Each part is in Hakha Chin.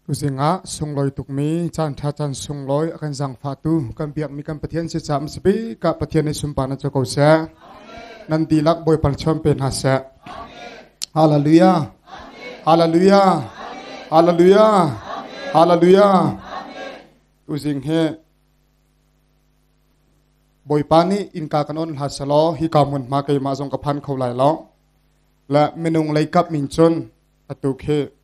Tuzing ah sunglawi tukmi caan ṭha caan sunglawi a kan zaangfahtu kan biakmi kan Pathian si caah hmasabik ah Pathian nih sunparnak cu ko seh. Nan dihlak Bawipa nih chawn pe hna seh. Hallelujah. Hallelujah. Hallelujah. Hallelujah. Tuzing hi Bawipa nih innka kan on hlah selaw hika hmunhma keimah zong ka phan kho lai lo. Le minung lei kap min cun atu khi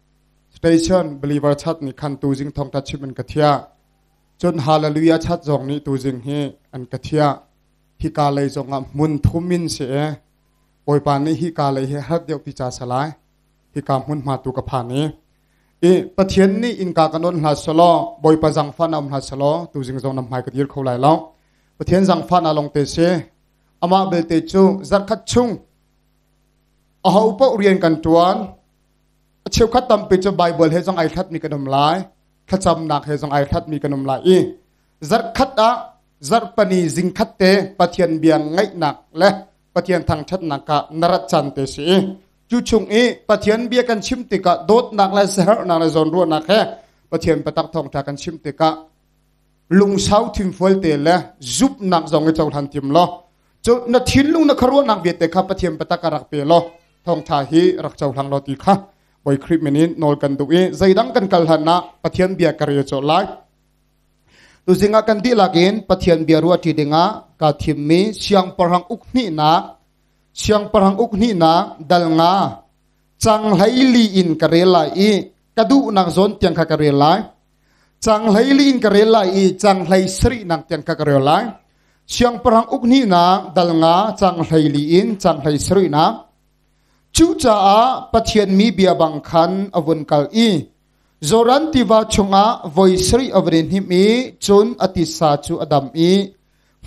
station believer chat nih khan tuzing thawngtha chim an ka thiah. Cun hallelujah chat zong nih tuzing hi an ka thiah. Hika lei zong ah hmun thum in si e. Bawipa nih hika lei hi hat deuh ti ca salai. Hika hmunhma tu ka phan i i Pathian nih innka kan on hna selaw Bawipa zangfah na um hna selaw tuzing zong nam hmai ka dir kho lai lo. Pathian zangfah na long te si. Amah belte cu zarkhat chung aho paoh rian kan tuan a cheukhat tampi cu Bible he zong ai hlatmi kan um lai thlacamnak he zong ai hlatmi kan um lai i zarkhat ah zarhpani zingkhat te Pathian bia ngaihnak le Pathian thangṭhatnak ah na rat caan te si i cu chung i Pathian bia kan chim tikah dawtnak le siaherhnak le zawnruahnak he Pathian biatak thawngṭha kan chim tikah lungsau thimfual te le zumhnak zong i cohlan tim law cu na thinlung na khuaruahnak vialte kha Pathian biatak a rak pe law thawngṭha hi rak cohlang law ti kha Bawi Khrih min in nawl kan duh i zeidang kan kal hlan ah Pathian bia ka rel cawh lai. Tuzing ah kan dihlak in Pathian bia ruahṭi dingah kaa thimmi siangpahrang uk hnihnak siangpahrang uk hnihnak dal nga cang 14 in ka rel lai i ka duhnak zawn tiang kha ka rel lai. Cang 14 in ka rel lai i cang 17nak tiang kha ka rel lai. Siangpahrang uk hnihnak dal nga cang 14 in cang 17nak. Cucaah Pathian mi bia bang khan a vun kal i Joran tiva chungah voi sarih a van i hnim i cun a tisa cu a dam i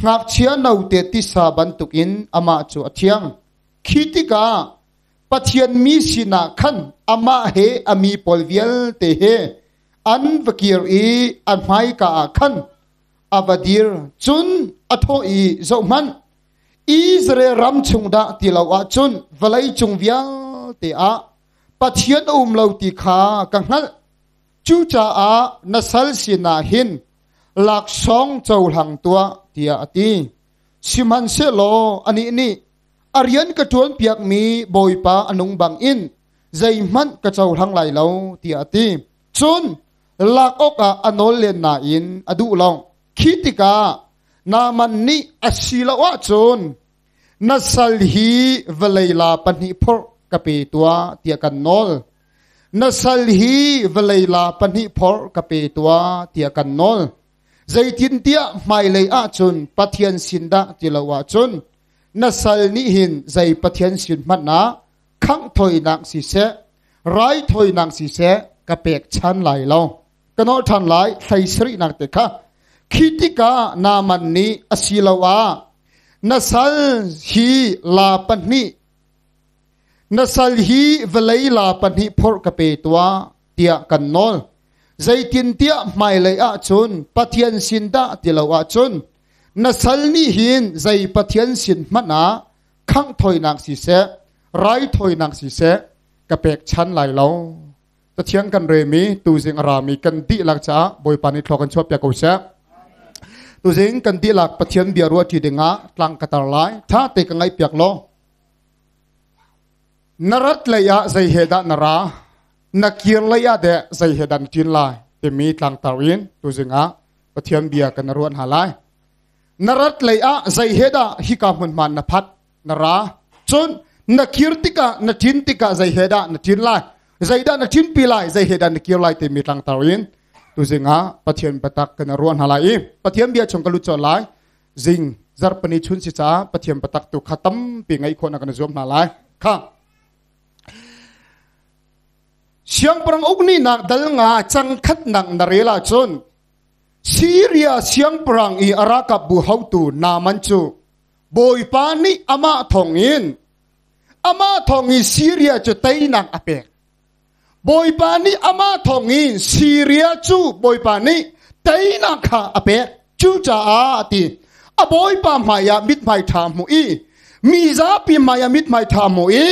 ngakchia note tisa bantukin amah cu a thiang. Khi tikah Pathian mi sinah khan amah he a mi pawl vialte he an va kir i a hmaika ah khan a va dir. Cun a thawh i, Zohhmanh, Israel ram chung dah ti lo ahcun vawlei cung vialte ah Pathian a um lo ti kha ka hngalh. Cucaah na sal sinah hin laksawng cohlang tuah tiah a ti. Sihmanhsehlaw anih nih a rian ka ṭuanpiakmi Bawipa a nung bangin zeihmanh ka cohlang lai lo tiah a ti. Cun lak awkah a nawl len nain a duh lo. Khi tikah Naaman nih a si lo ahcun na sal hi vawlei la pahnih phorh ka pe tuah tiah kan nawl. Na sal hi vawlei la pahnih phorh ka pe tuah tiah kan nawl. Zeitintiah hmailei ahcun Pathian sin dah ti lo ahcun na sal nih hin zei Pathian sin hmanh ah khangh thawinak siseh, raithawinak siseh ka pek chan lai lo. Ka nawl ṭhan lai hlei sarihnak te kha. Khi tikah Naaman nih asiloah na sal hi la pahnih na sal hi vawlei la pahnih phorh ka pe tuah tiah kan nawl. Zeitintiah hmailei ahcun Pathian sin dah ti lo ahcun na sal nih hin zei Pathian sin hmanh ah khangh thawinak siseh, raithawinak siseh ka pek chan lai lo. Cathiang kan remi tuzing a rami kan dihlak caah Bawipa nih thlua kan chuahpiak ko seh. Tuzing kan dihlak Pathian bia ruah ṭi dingah tlang ka tar lai. Ṭha te ka ngaihpiak law. Na rat lei ah zei he dah na ra? Na kir lei ah deh zei he dah na ṭin lai? Timi tlangtar in tuzing ah Pathian bia kan ruah hna lai. Na rat lei ah zei he dah hika hmunhma na phat? Na ra. Cun na kir tikah na ṭin tikah zei he dah na ṭin lai? Zeidah na ṭinpi lai? Zei he dah na kir lai timi tlangtar in tuzing ah Pathian biatak kan ruah hna lai i Pathian bia chung ka lut colh lai. Zing zarhpani chun si caah Pathian biatak tu kha tampi ngaih khawhnak kan zuam hna lai. Kha Siangpahrang uk nih nak dal nga cang khat nak na rel ahcun Syria siangpahrang i a ralkapbu haotu Naaman cu Bawipa nih amah thawngin amah thawngin Syria cu teinak a pek. Bawipa nih amah thawngin Syria cu Bawipa nih teinak kha a pek. Cucaah a ti a Bawipa hmaiah mithmai ṭha hmuh i mi zapi hmaiah mithmai ṭha hmuh i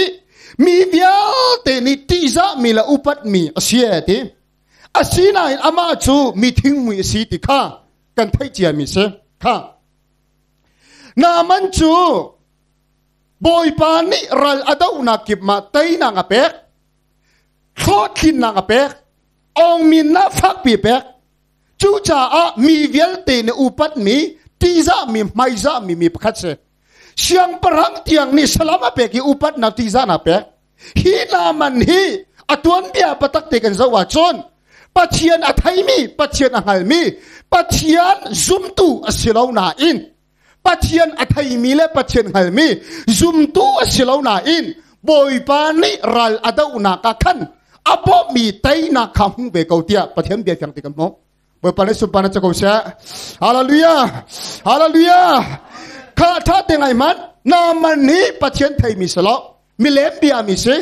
mi vialte nih ṭihzahmi le upatmi a si a ti. Asinain amah cu mi thingmui a si ti kha kan theih ciami si kha. Naaman cu Bawipa nih ral a dohnak kip mah teinak a pek, hlawhtlinnak a pek, awngminnak fakpi a pek. Cucaah mi vialte nih upatmi, ṭihzahmi, hmaizahmi mi pakhat si. Siangpahrang tiang nih salam a pek i upatnak ṭihzahnak a pek. Hi Naaman hi a tuanbia patak te kan zoh ahcun Pathian a theimi, Pathian a hngalmi, Pathian zumtu a si lo nain Pathian a theimi le Pathian hngalmi zumtu a si lo nain Bawipa nih ral a dohnak ah khan a bawmhmi teinak kha hmu ve ko tiah Pathian bia fiang ti kan hmuh. Bawipa nih sunparnak cu ko seh. Hallelujah! Hallelujah! Kha tha te ngai hmanh Naaman nih Pathian theimi si lo, milem biami si,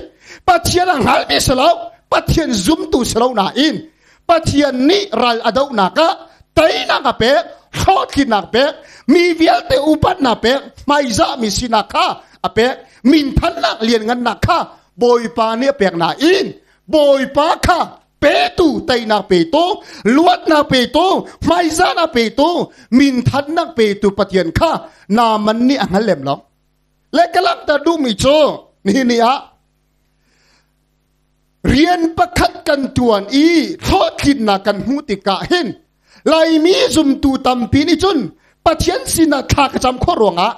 Pathian a hngalmi si lo, Pathian zumtu si lo nain Pathian nih ral a dohnak ah teinak a pek, hlawhtlinnak pek, mi vialte upatnak pek, hmaizahmi sinak kha a pek, minthannak lianngannak kha Bawipa nih a pek nain Bawipa kha petu teinak petu luatnak petu hmaizahnak petu minthannak petu Pathian kha Naaman nih a hngal lem lo. Le ka langhter duhmi cu nihin ni ah rian pakhat kan tuan i hlawhtlinnak kan hmuh tikah hin Laimi zumtu tampi nih cun Pathian sinah thla ka cam khawh ruangah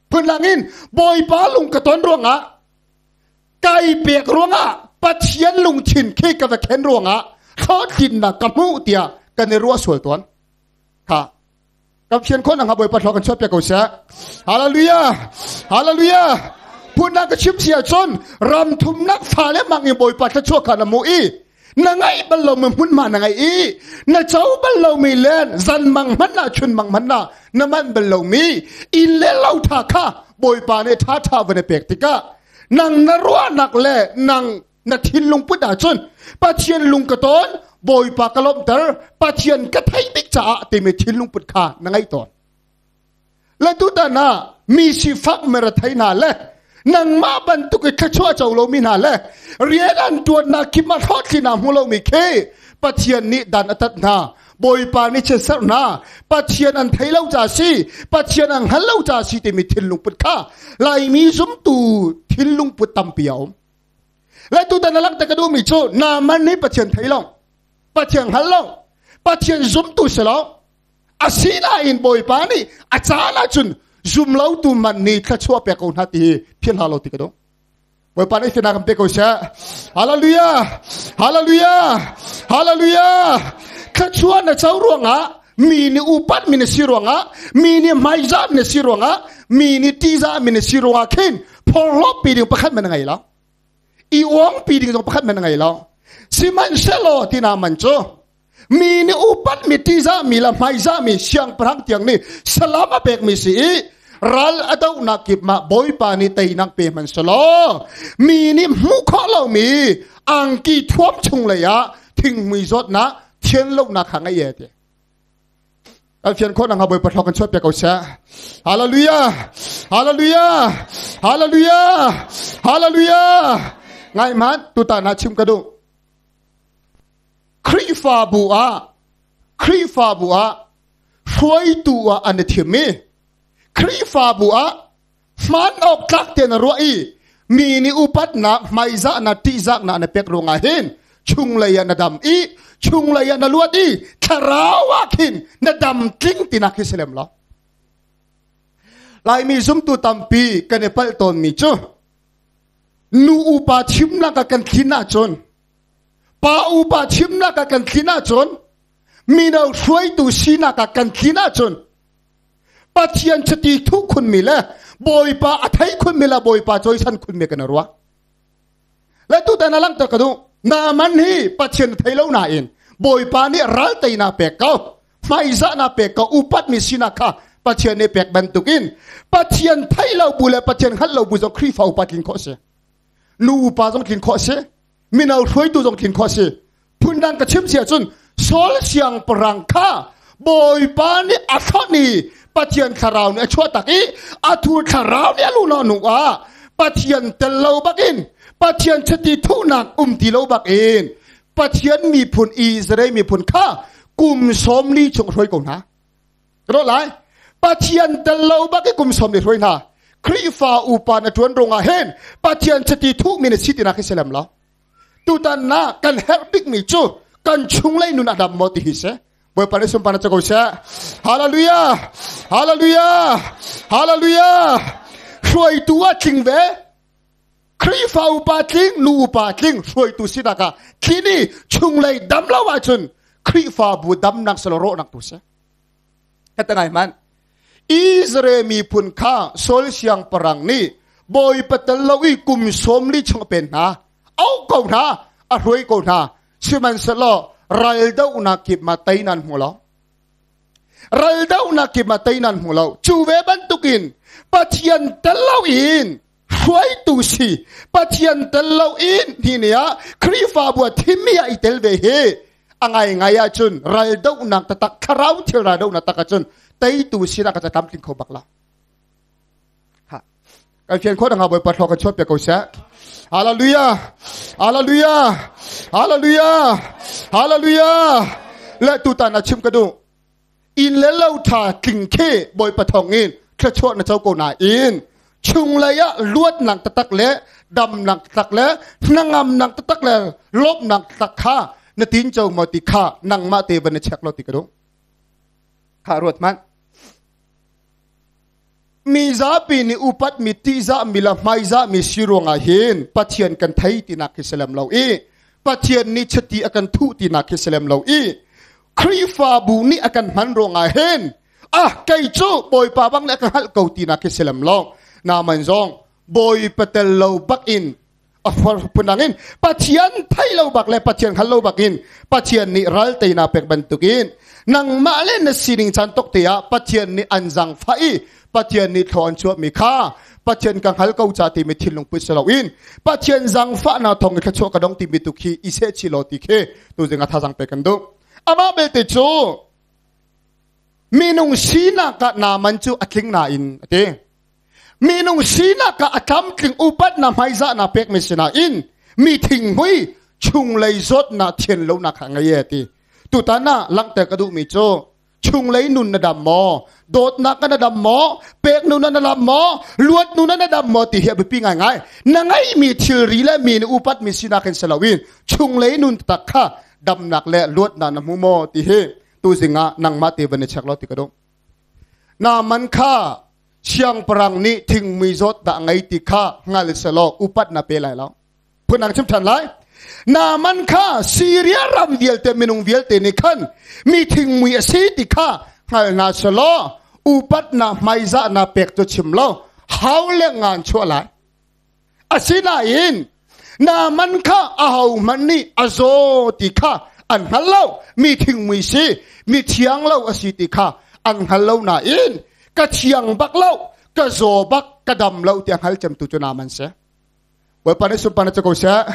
phundang in Bawipa lung ka ton ruangah kai pek ruangah Pathian lungthin khi ka va khen ruangah hlawhtlinnak ka hmuh tiah kan i ruah sual tawn. Kha kan fian khawh nakhnga Bawipa thluak kan chuahpiak ko seh. Hallelujah! Hallelujah! Phunnak ka chim si ahcun ram thumnak fa le mang in Bawipa thluachuah kha na hmuh i na ngaih bal lomi hmunhma na ngaih i na co bal lomi len zan mang hmanh ah chun mang hmanh ah na manh bal lomi inn le lo tha kha Bawipa nih ṭha ṭha van i pek tikah nang na ruahnak le nang na thinlung put ahcun Pathian lung ka tawn Bawipa ka lawmhter Pathian ka theih bik caah timi thinlung put kha na ngeih tawn le tutan ah mi sifak merethei hna le nangmah bantuk i thluachuah co lomi hna le rian an tuannak kip ah hlawhtlin hmu lomi khi Pathian nih dan a tat hna Bawipa nih chiatserh hna Pathian an thei lo ca si Pathian an hngal lo ca si timi thinlung put kha Laimi zumtu thinlung put tampi a um Le tutan a langhter ka duhmi cu Naaman nih Pathian thei lo, Pathian hngal lo, Pathian zumtu si lo. Asinain Bawipa nih a caan ahcun zum lotu man nih thluachuah pek ko hna ti hi philh hlah lo ti ka duh. Bawipa nih finak kan pe ko seh. Hallelujah! Hallelujah! Hallelujah! Thluachuah na co ruangah mi nih upat mi na si ruangah mi nih hmaizah mi na si ruangah mi nih ṭihzah mi na si ruangah khin phorhlawp pi ding pakhat man ngei lo i uang pi ding zong pakhat man ngei lo sihmanhsehlaw tina man cu mi nih upat mi ṭihzah mi le hmaizah mi siangpahrang tiang nih salam a pek mi si i ral a dohnak kip mah bawipa nih teinak pe hmanh selaw mi nih hmuh khawh lomi angki thuam chung lei ah thinghmui zawtnak thian lonak kha ngei e ti Kan fian khawh nakhnga Bawipa thluak kan chuahpiak ko seh. Hallelujah! Hallelujah! Hallelujah! Hallelujah! Ngai hmanh tutan ah chim ka duh. Khrihfabu ah Khrihfabu ah hruaitu ah an i thim i Khrihfabu ah hmaan awk tlak te na ruah i mi nih upatnak hmaizahnak ṭihzahnak na pek ruangah hin chunglei ah na dam i chunglei ah na luat i thlarau ah khin na dam tling tinak hi si lem lo. Laimi zumtu tampi kan i palh tawnmi cu nu upa chimnak ah kan thlin ahcun pa upa chimnak ah kan thlin ahcun mino hruaitu sinak ah kan thlin ahcun Pathian chiti thuh khunmi le Bawipa a thei khunmi le Bawipa cawisan khunmi kan ruah. Le tutan a langhter ka duh. Naaman hi Pathian thei lo nain Bawipa nih ral teinak pek ko, hmaizahnak pek ko, upatmi sinak kha Pathian nih pek bantukin Pathian thei lo bu le Pathian hngalh lo bu zong Khrihfa upa tlin khawh si. Nu upa zong tlin khawh si. Mino hruaitu zong tlin khawh si. Phundang ka chim si ahcun Saul siangpahrang kha Bawipa nih a hlonh i Pathian thlarau nih a chuahtak i a thu thlarau nih a luh hnu ah Pathian tel lo bakin Pathian chiti thuhnak um ti lo bakin Pathian miphun Israel miphun kha kum 40 chung hruai ko hna. Ro lai. Pathian tel lo bak i kum 40 hruai hna. Khrihfa upa na tuan rungah hin Pathian chiti thuh mi na si tinak hi selem lo. Tutan na kan herh bik mi cu kan chunglei nun a dam maw ti hi si. Bawipa nih sunparnak cu ko seh. Hallelujah! Hallelujah! Hallelujah! Hruaitu ah tling ve. Khrihfa upa tling, nu upa tling, hruaitu sinak ah tlin i chunglei dam lo ahcun Khrihfabu damnak selo rawhnak tu si. Ka ngai man. Israel miphun kha Saul siangpahrang nih Bawipa tel lo i kum 40 chung a pen hna. Au ko hna, a hruai ko hna. Sihmanhsehlaw raldohnak kip ma tei nan hmu lo. Raldohnak kip ma tei nan hmu lo. Cu ve bantukin Pathian tel loin hruaitu si Pathian tel loin hi ni ah Khrihfabu ah thimmi ah i tel ve hi a ngai ngai ahcun raldohnak taktak thlarau thil raldohnak tak ahcun teitu sinak ka tlamtling kho bak lo. Kan fian khawh dang Bawipa thlawk kan chuah piak ko seh. Hallelujah. Hallelujah. Hallelujah. Hallelujah. Le tutan a chim ka duh. Inn le lo tha tling khi Bawipa thawng in thluachuah na co ko nain chunglei ah luatnak taktak le damnak taktak le hnangamnak taktak le lawmhnak taktak kha na tin co maw ti kha nangmah te van na check lo ti ka duh. Kha ruat hmanh. Mi zapi nih upatmi tihzahmi le hmaizahmi si ruangah hin Pathian kan thei tinak khi si lem lo i Pathian nih chiti a kan thuh tinak khi si lem lo i Khrihfabu nih a kan hman ruangah hin ah kei cu Bawipa bang le ka hngalh ko tinak khi si lem lo. Naman zong Bawipa tel lo bak in a phundang in Pathian thei lo bak le Pathian hngal lo bak in Pathian nih ral teina pek bantukin nangmah le na sining caan tok te ah Pathian nih an zangfah i Pathian nih thlaw an chuahmi kha Pathian ka hngal ko ca timi thinlung put si loin Pathian zangfahnak thawng i thluachuah ka dong timi tu khi i seh chih law ti khi tuzing ah thazang pek kan duh. Amah belte cu minung sinak ah Naaman cu a tling nain a ti. Minung sinak ah a tlamtling upatnak hmaizahnak pekmi sinain mi thinghmui chunglei zawtnak thian lonak kha ngei e ti. Tutan ah langhter ka duhmi cu chunglei nun na dam maw? Dawtnak na dam maw? Pek nun na dam maw? Luat nun na dam maw? Ti hi a biapi ngaingai. Na ngeihmi thilri le mi nih upatmi sinak in si loin chunglei nun tak kha damnak le luatnak na hmu maw? Ti hi tuzing ah nangmah te van i check law ti ka duh. Naaman kha siangpahrang nih thingmui zawt dah ngei ti kha hngal selaw upat na pe lai lo. Phundang chim ṭhan lai. Naaman kha Syria ram vialte minung vialte nih khan mi thingmui a si ti kha hngal hna selaw upat na hmaizah na pek cu chim lo hau le ngan chuah lai. Asinain Naaman kha ahohmanh nih a zaw ti kha an hngal lo. Mi thingmui si, mi thiang lo a si ti kha an hngal lo nain ka thiang bak lo, ka zaw bak, ka dam lo ti a hngal cemtu cu Naaman si. Bawipa nih sunparnak cu ko seh.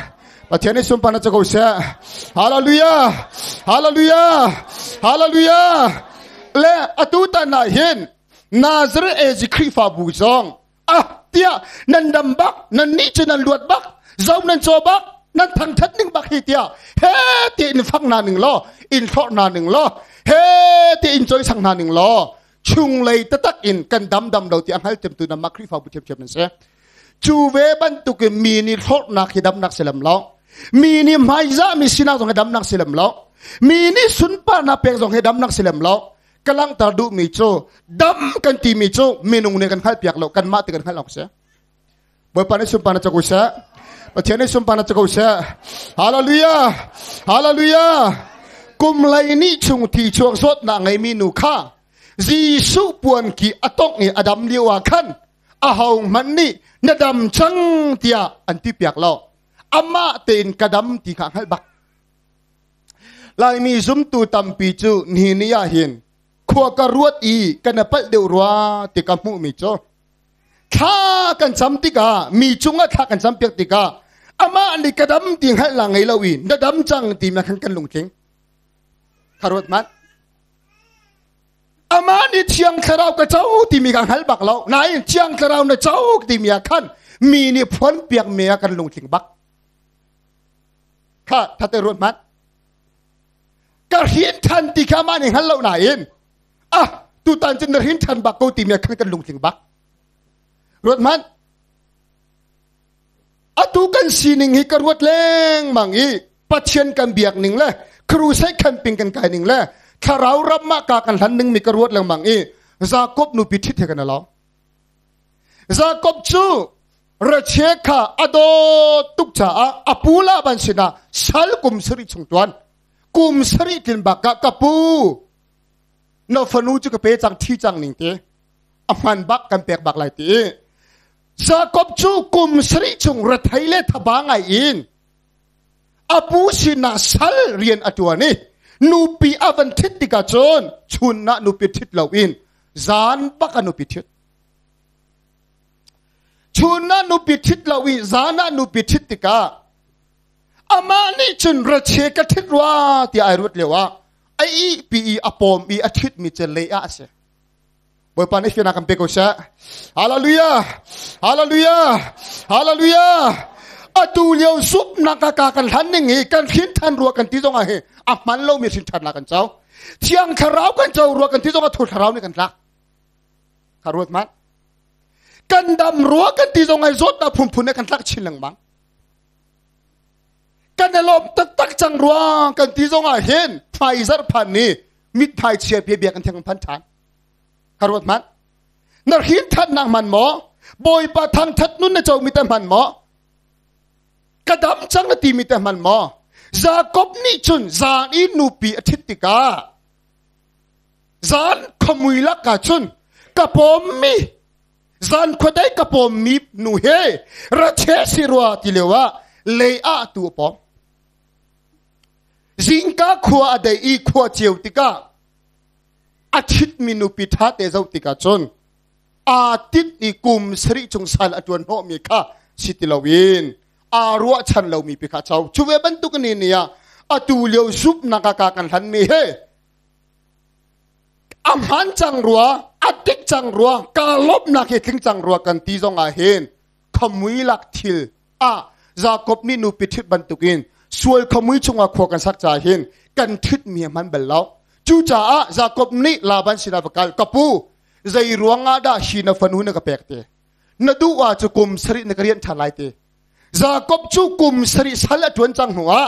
Pathian nih sunparnak cu ko seh. Hallelujah! Hallelujah! Hallelujah! Le atu tan ah hin Nazareth AG Khrihfabu zong ah tiah nan dam bak nan nih cu nan luat bak zo nan caw bak nan thangthat ning bak hi tiah he ti in fak na ning law in thlor na ning law he ti in choi sang na ning law chunglei tatak in kan dam dam lo ti a hngal temtu na ma Khrihfabu thiamthiam nan si cu ve bantukin mi nih thlornak hi damnak silam lo mi nih hmaizah mi sinak zong hi damnak silam lo mi nih sunparnak pek zong hi damnak silam lo Ka langhter duhmi cu dam kan timi cu minung nih kan hngalhpiak lo, kanmah ti kan hngalh awk si. Bawipa nih sunparnak cu ko seh. Pathian nih sunparnak cu ko seh. Hallelujah! Hallelujah! Kum lei nih chung thi chuak zawtnak ngeimi nu kha Jesuh puan ki a tongh i a dam lio ah khan aho hmanh nih na dam cang tiah an ti piak lo. Amah tein ka dam ti kha hngalh bak. Laimi zumtu tampi cu ni ni ah hin khua ka ruat i kan palh deuh rua ti ka hmuhmi cu thla kan cam tikah mi cungah thla kan campiak tikah amah nih ka dam ti hngalh la ngei lo i na dam cang ti ma khan kan lungtling kha ruat hmanh amah nih thiang thlarau ka co timi ka hngal bak lo nain thiang thlarau na co timi ah khan mi nih phuan piak mi ah kan lungtling bak kha thate ruat hmanh. Ka hrin than ti kha mah nih hngal lo nain ah tutan cun na hrin than bak ko timi khan kan lungtling bak. Ruat hmanh. Atu kan sining hi ka ruat lengmang i Pathian kan biak ning le crusade camping kan kai ning le thlarau ram mah ka kan hlan ning mi ka ruat lengmang i Jakob nupi ṭhit he kan lo. Jakob cu Rachel kha a dawt tuk caah a pu Laban sinah sal kum sarih chung tuan kum sarih tlin bak ka ka pu na fanu cu ka pe cang thi cang ning te a hman bak kan pek bak lai ti Jakob cu kum sarih chung rethei le thaba ngai in a pu sinah sal rian a ṭuan i nupi a van ṭhit tikah cun chun ah nupi ṭhit loin zan bak a nupi ṭhit. Chun ah nupi ṭhit lo i zan ah nupi ṭhit tikah amah nih cun rache ka ṭhit rua tiah ai ruat lio ah a ihpi i a pawm i a ṭhitmi cu Leah a si. Bawipa nih fiannak kan pe ko seh. Hallelujah! Hallelujah! Hallelujah! Atu lio zumhnak ka ka kan hlan ning hi kan hrin than rua kan ti zong ah hi a hman lomi hrin thannak kan co. Thiang thlarau kan co rua kan ti zong ah thu thlarau nih kan tlak. Kha ruat man. Kan dam rua kan ti zong ai zawtnak phunphun nih kan tlak chin lengmang. Kan i lawm taktak cang ruang kan ti zong ah hin hmaizarh phan ni mithmai chia bia bia kan theng phan ṭhan. Ka ruat hmanh. Na hrin ṭhannak hman maw? Bawipa thangṭhat nun na comi te hman maw? Ka dam cang na timi te hman maw? Jakob nih cun zan i nupi a ṭhit tikah zan khuamui lakah cun ka pawmmi zan khuadei ka pawmmi nu he rache si rua ti lio ah lei ah tu a pawm. Zingka khua a dei i khua ceu tikah a ṭhitmi nupi ṭha te zoh tikah cun aa tinh i kum sarih chung sal a ṭuan hnawhmi kha si ti loin aa ruahchan lomi pi kha co. Cu ve bantuk ni ni ah atu lio zumhnak ah ka kan hlanmi he a hmaan cang rua, a dik cang rua, kaa lawmhnak hi tling cang rua kan ti zong ah hin khamui lak thil ah Jakob nih nupi ṭhit bantukin sual khamui chungah khua kan sak caah hin kan ṭhitmi a hman bal lo. Cucaah Jakob nih Laban sinah va kal, ka pu, zei ruangah dah hi na fanu na ka pek te? Na duh ah cu kum sarih na ka rianh ṭhan lai te. Jakob cu kum sarih sal a ṭuan cang hnuah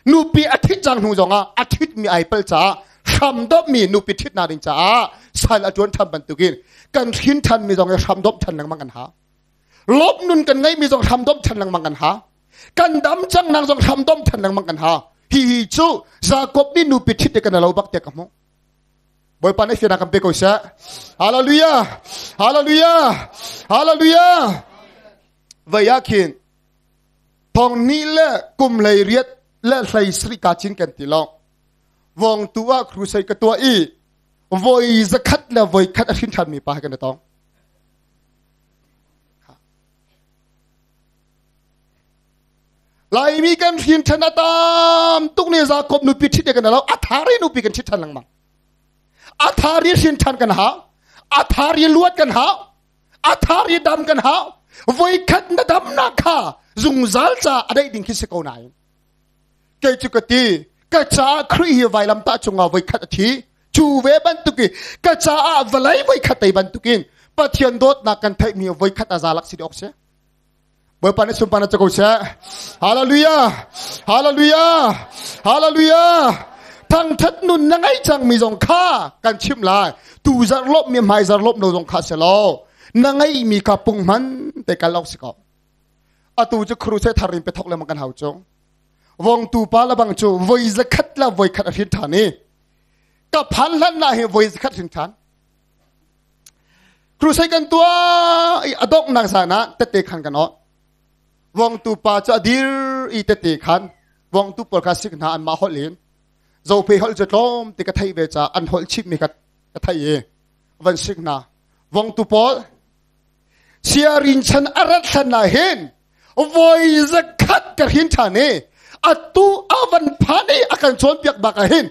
nupi a ṭhit cang hnu zongah a ṭhitmi ai pal caah hramdomhmi nupi ṭhitnak ding caah sal a ṭuan ṭhan bantukin kan hrin ṭhanmi zong hi hramdomh ṭhan lengmang kan hau. Lawmh nun kan ngeihmi zong hramdomh ṭhan lengmang kan hau. Kan dam cangnak zong hramdomh ṭhan lengmang kan hau. Hihi cu Jakob nih nupi ṭhit te kan lo bak tiah ka hmuh. Bawipa nih fiannak kan pe ko seh. Hallelujah! Hallelujah! Hallelujah! Vei ah khin thong ni le kum hlei riat le hlei sarih ka cin kan ti lo. Vong tu ah crusade ka tuah i voi zakhat le voi khat a hrin ṭhanmi pa he kan i tong. Laimi kan hrin ṭhan a tam tuk ne Jakob nupi ṭhit kan lo a thari nupi kan ṭhit ṭhan lengmang. A thari hrin ṭhan kan hau. A thari luat kan hau. A thari dam kan hau. Voikhat na damnak kha zungzal ca a daih ding khi si ko nain. Kei cu ka ti ka caah Khrih hi vailamtah cungah voikhat a thi. Cu ve bantukin ka caah vawlei voikhat tei bantukin Pathian dawtnak kan theihmi voikhat a za lak si awk si. Bawipa nih sunparnak cu ko seh. Hallelujah! Hallelujah! Hallelujah! Thangthat nun na ngei cangmi zong kha kan chimh lai. Tu zarh lawmhmi hmai zarh lawmh lo zong kha si lo. Na ngeihmi kha punghman te kal awk si ko. Atu cu crusade thar in pe thok lengmang kan hau cu. Vongtu pa la bang cu voi zakhat la voi khat a hrin ṭhan i ka phan hlan na hi voi zakhat hrin ṭhan. Crusade kan tuah i a donghnak zan ah tette khan kan awh. Vongtu pa cu a dir i tette khan vongtu pawl kha sik hna anmah holh in zophe holh cu tlawm ti ka theih ve caah an holh chimmi ka ka theih i van sik hna. Vongtu pawl siarin chan a rat hlan ah hin voi zakhat ka hrin ṭhan i atu a van phan i a kan cawnpiak bak ah hin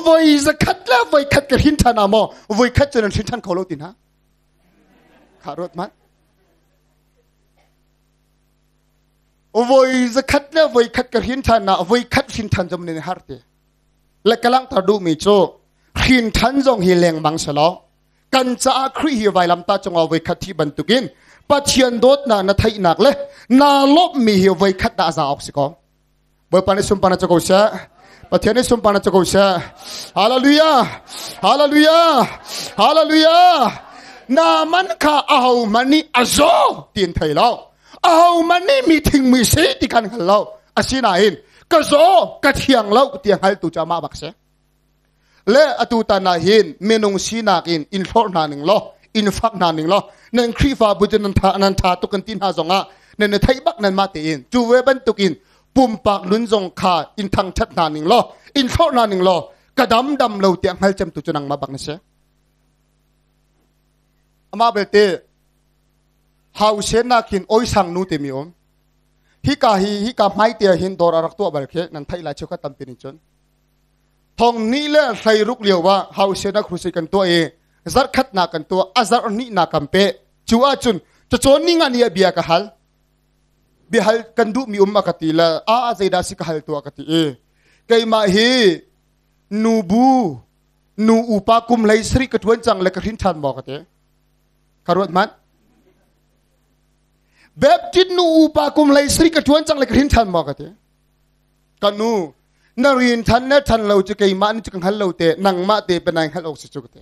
voi zakhat le voi khat ka hrin ṭhan ah maw voi khat cu nan hrin ṭhan kho lo ti hna kha ruat hmanh voi zakhat le voi khat ka hrin ṭhan ah voi khat hrin ṭhan zong nin har te. Le ka langhter duhmi cu hrin than zong hi lengmang selaw kan caah Khrih hi vailamtah cungah voikhat thi bantukin Pathian dawtnak na theihnak le naa lawmhmi hi voikhat dah za awk si ko. Bawipa nih sunparnak cu ko seh. Pathian nih sunparnak cu ko seh. Hallelujah! Hallelujah! Hallelujah! Naaman kha aho hmanh nih a zaw ti an thei lo. Aho hmanh nih mi thing mi si ti kan hngal lo. Asinain ka zaw ka thiang lo ti a hngaltu cu amah bak si. Le atu tan ah hin minung sinak in in hlorh hna ning law in fak hna ning law nan Khrihfabu cu nan tha nan tha tuk kan ti hna zongah nan i theih bak nan mah tein cu ve bantukin pumpak nun zong kha in thangthat hna ning law in thlorh hna ning law ka dam dam lo tiah hngal cemtu cu nangmah bak na si. Amah belte hau sen nak hin oi sang nu timi um hika hi hika hmai te hin dawr a rak tuah bal khi nan theih lai cheukhat tampi nih cun thong ni le hleiruk lio ah hausiana crusade kan tuah i zarkhatnak kan tuah a zarh hnihnak kan pe cu ahcun cacawn ni nga ni ah bia ka hal biahal kan duhmi um a ka ti le a zeidah si ka hal tuah ka ti i keimah hi nubu nu upa kum hlei sari ka tuan cang le ka hrin ṭhan maw ka ti ka ruat hmanh Baptist nu upa kum hlei sari ka tuan cang le ka hrin ṭhan maw ka ti Ka nu, na rin than le than lo cu keimah nih cu ka hngal lo te, nangmah te penai hngalh awk si cu ka ti.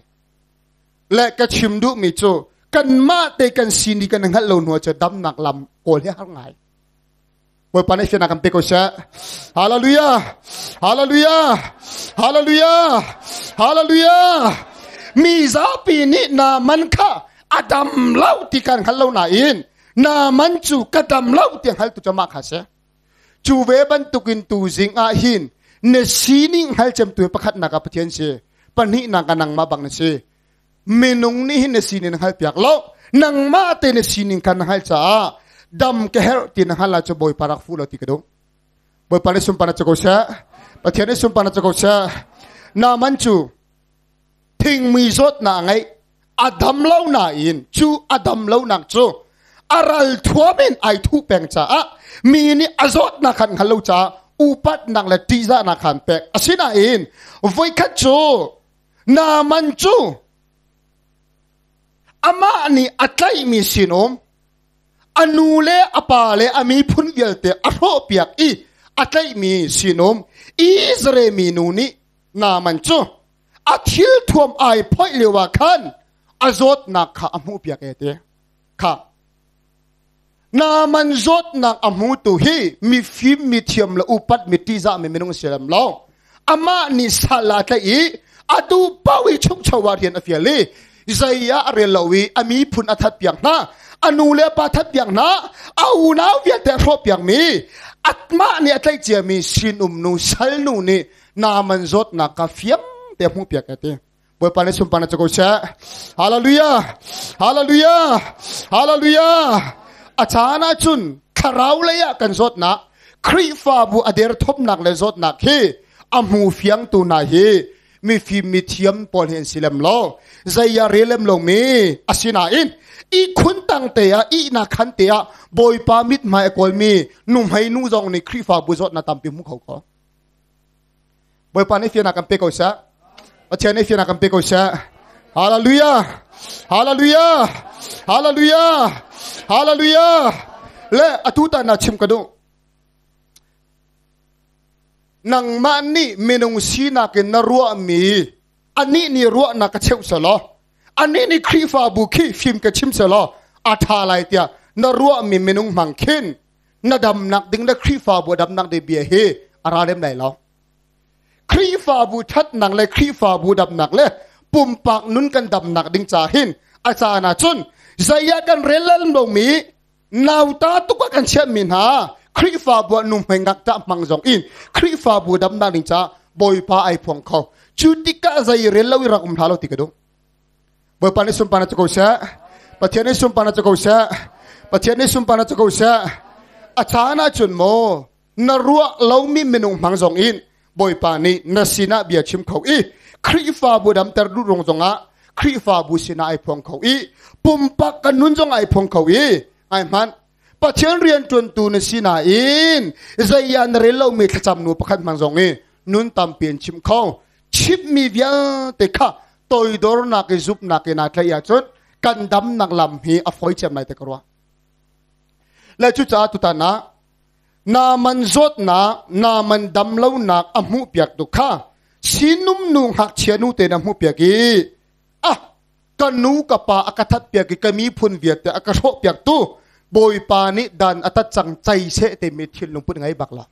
Le ka chim duhmi cu kanmah te kan sini kan hngalh lo hnu cu damnak lam kawl hi har ngai. Bawipa nih fiannak kan pe ko seh. Hallelujah! Hallelujah! Hallelujah! Hallelujah! Mi zapi nih na man kha a dam lo ti kan hngal lo nain na man cu ka dam lo ti hngaltu cu mah kha si. Cu ve bantukin tuzing ah hin na sining hngalcemtu pakhatnak ah Pathian si, pahnihnak ah nangmah bang na si. Minung nih hin na sining na hngalhpiak lo. Nangmah te na sining kha na hngalh caah dam ka herh ti na hngalh ahcun Bawipa rak fuh lo ti ka duh. Bawipa nih sunparnak cu ko seh. Pathian nih sunparnak cu ko seh. Naaman cu thingmui zawtnak a ngeih a dam lo nain cu a dam lonak cu a ral thuam in ai thuh peng caah mi nih a zawtnak khan hngal lo caah upatnak le ṭihzahnak khan pek asinain voikhat cu Naaman cu amah nih a tlaihmi sinum a nu le a pa le a miphun vialte a hrawhpiak i a tlaihmi sinum Israel mi nu nih Naaman cu a thil thuam ai phoih lio ah khan a zawtnak kha a hmuhpiak e ti kha Naaman zawtnak a hmutu hi mifim mithiam le upat mi ṭihzah mi minung si lam lo amah nih sal a tlaih i a duh paoh i chungcho ah rian a fial i zei ah a rel lo i a miphun a that piak hna a nu le pa that piak hna a unau vialte a hrawh piak mi atmah nih a tlaih ciami sinum nu sal nu nih Naaman zawtnak kha fiang te hmuh piak ati. Bawipa nih sunparnak cu ko seh. Hallelujah! Hallelujah! Hallelujah! A caan ahcun thlarau lei ah kan zawtnak Khrihfabu a derthawmnak le zawtnak hi a hmu fiangtu hna hi mifim mithiam pawl hi an si lem lo. Zei ah rel lem lomi asinain ihkhun tang te ah ihnak khan te ah Bawipa mithmai a kawlmi nuhmei nu zong nih Khrihfabu zawtnak tampi hmu kho ko. Bawipa nih fiannak kan pe ko seh. Pathian nih fiannak kan pe ko seh. Hallelujah! Hallelujah! Hallelujah! Hallelujah! Le atu tan na chim ka duh. Nangmah nih minung sinak in na ruahmi anih nih ruahnak ka cheuh selaw anih nih Khrihfabu khi fim ka chim selaw a ṭha lai tiah na ruahmi minung hmang khin na damnak ding le Khrihfabu a damnak ding bia hi a ra lem lai lo. Khrihfabu ṭhatnak le Khrihfabu damnak le pumpak nun kan damnak ding ca hin a caan ah cun zei ah kan rel lomi nauta tuk ah kan chiahmi hna Khrihfabu ah nuhmei ngakṭah hmang zong in Khrihfabu damnak ding ca Bawipa ai phuang kho. Cu tikah zei rel lo i rak um hlah lo ti ka duh. Bawipa nih sunparnak cu ko seh. Pathian nih sunparnak cu ko seh. Pathian nih sunparnak cu ko seh. A caan ahcun maw na ruah lomi minung hmang zong in Bawipa nih na sinah bia chim kho i Khrihfabu damter duh rung zongah Khrihfabu sinah ai phuang kho i pumpak kan nun zong ai phuang kho i ai hmanh Pathian rian ṭuantu na si nain zei ah na rel lomi thlacam nu pakhat hmang zong i Nun tampi an chim kho. Chimmi vialte kha toidornak i zumhnak in aa tlaih ahcun kan damnak lam hi a fawi cem lai te ka ruah. Le cucaah tutan ah Naaman zawtnak, Naaman damlonak a hmuhpiak tu kha sinum nu ngakchia nu te na hmuhpiak i ah ka nu ka pa a ka thatpiak i ka miphun vialte a ka hrawhpiak tu Bawipa nih dan a tat cang cai seh timi thinlung put ngei bak lo.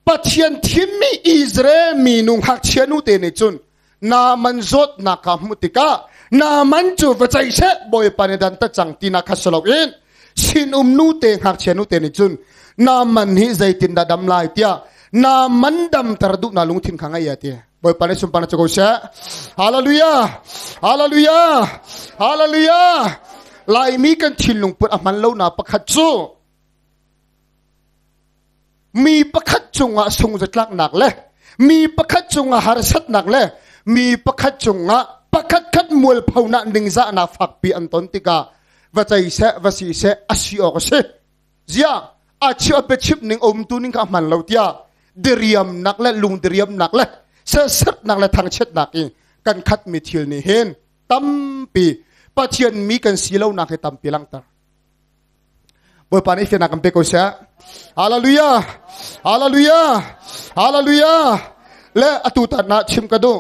Pathian thimmi Israel mi nu ngakchia nu te nih cun Naaman zawtnak kha hmuh tikah Naaman cu va cei seh, Bawipa nih dan tat cang tinak kha si loin sinum nu te ngakchia nu te nih cun Naaman hi zeitindah dam lai tiah Naaman damter duhnak lungthin kha ngei a ti. Bawipa nih sunparnak cu ko seh. Hallelujah! Hallelujah! Hallelujah! Laimi kan thinlung put a hman lonak pakhat cu mi pakhat cungah sungzatlaknak le mi pakhat cungah harsatnak le mi pakhat cungah pakhat khat mualphonak ningzahnak fakpi an ton tikah va cei seh, va si seh, a si awk a si zia a chim a biachim ning um tu ning kha hman lo tiah diriamnak le lung diriamnak le sersertnak le thangchiatnak i kan khat mi thil nih hin tampi Pathian mi kan si lonak hi tampi langhter. Bawipa nih fiannak kan pe ko seh. Hallelujah! Hallelujah! Hallelujah! Le atu tan ah chim ka duh.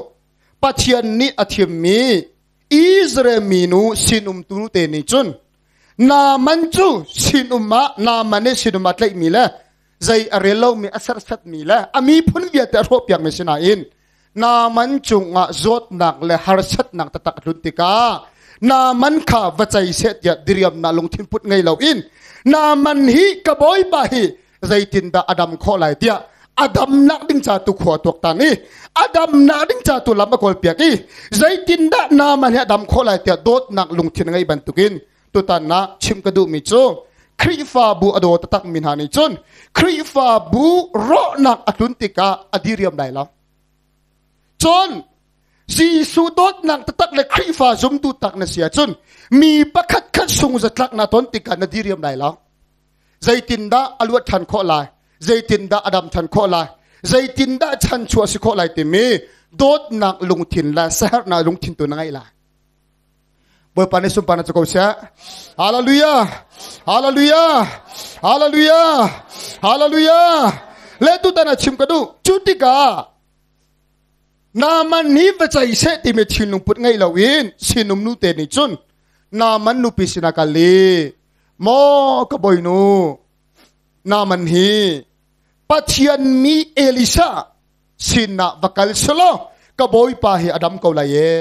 Pathian nih a thimmi Israel minu sinum tu te nih cun Naaman cu sinum ah Naaman nih sinum ah tlaihmi le zei a rel lomi a serhsatmi le a miphun vialte a hrawhpiakmi sinain Naaman cungah zawtnak le harsatnak taktak a tlun tikah Naaman kha va cei seh tiah diriamnak lungthin put ngei loin Naaman hi ka bawipa hi zeitindah a dam khawh lai tiah a damnak ding ca tu khua tuaktan i a damnak ding ca tu lam a kawlpiak i zeitindah Naaman hi a dam khawh lai tiah dawtnak lungthin ngei bantukin tutan ah chim ka duhmi cu Khrihfabu a daw taktak mi hna nih cun Khrihfabu rawhnak a tlun tikah a diriam lai lo. Cun Jesuh dawtnak taktak le Khrihfa zumtu tak na si ahcun mi pakhat khat sung zatlak na ton tikah na diriam lai lo. Zeitindah a luat ṭhan khawh lai? Zeitindah a dam ṭhan khawh lai? Zeitindah chanchuah si khawh lai timi dawtnak lungthin le saherhnak lungthin tu na ngeih lai. Bawipa nih sunparnak cu ko seh. Hallelujah! Hallelujah! Hallelujah! Hallelujah! Le tutan ah chim ka duh. Cu tikah Naaman hi va cei seh timi thinlung put ngei loin sinum nu te nih cun Naaman nupi sinah kal i, maw ka bawinu, Naaman hi Pathian mi Elisha sinah va kal selaw ka bawipa hi a dam ko lai e.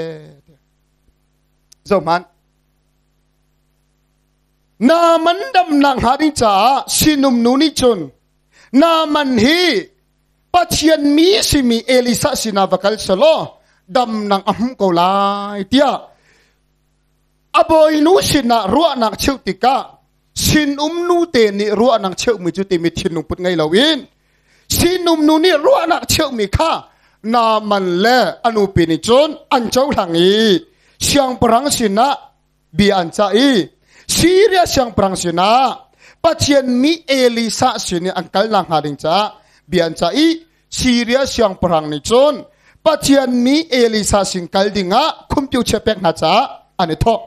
Zohhmanh. Naaman damnak hnga ding caah sinum nu nih cun Naaman hi Pathian mi simi Elisa sinah va kal selaw damnak a hmuh ko lai tiah a bawinu sinah ruahnak cheuh tikah sinum nu te nih ruahnak cheuhmi cu timi thinlung put ngei loin sinum nu nih ruahnak cheuhmi kha Naaman le a nupi nih cun an cohlang i siangpahrang sinah bia an cah i Siria siangpahrang sinah Pathian mi Elisa sin i an kal nakhnga ding caah bia an cah i Siria siangpahrang nih cun Pathian mi Elisa sin kal dingah khumtiu chia pek hna caah an i thawh.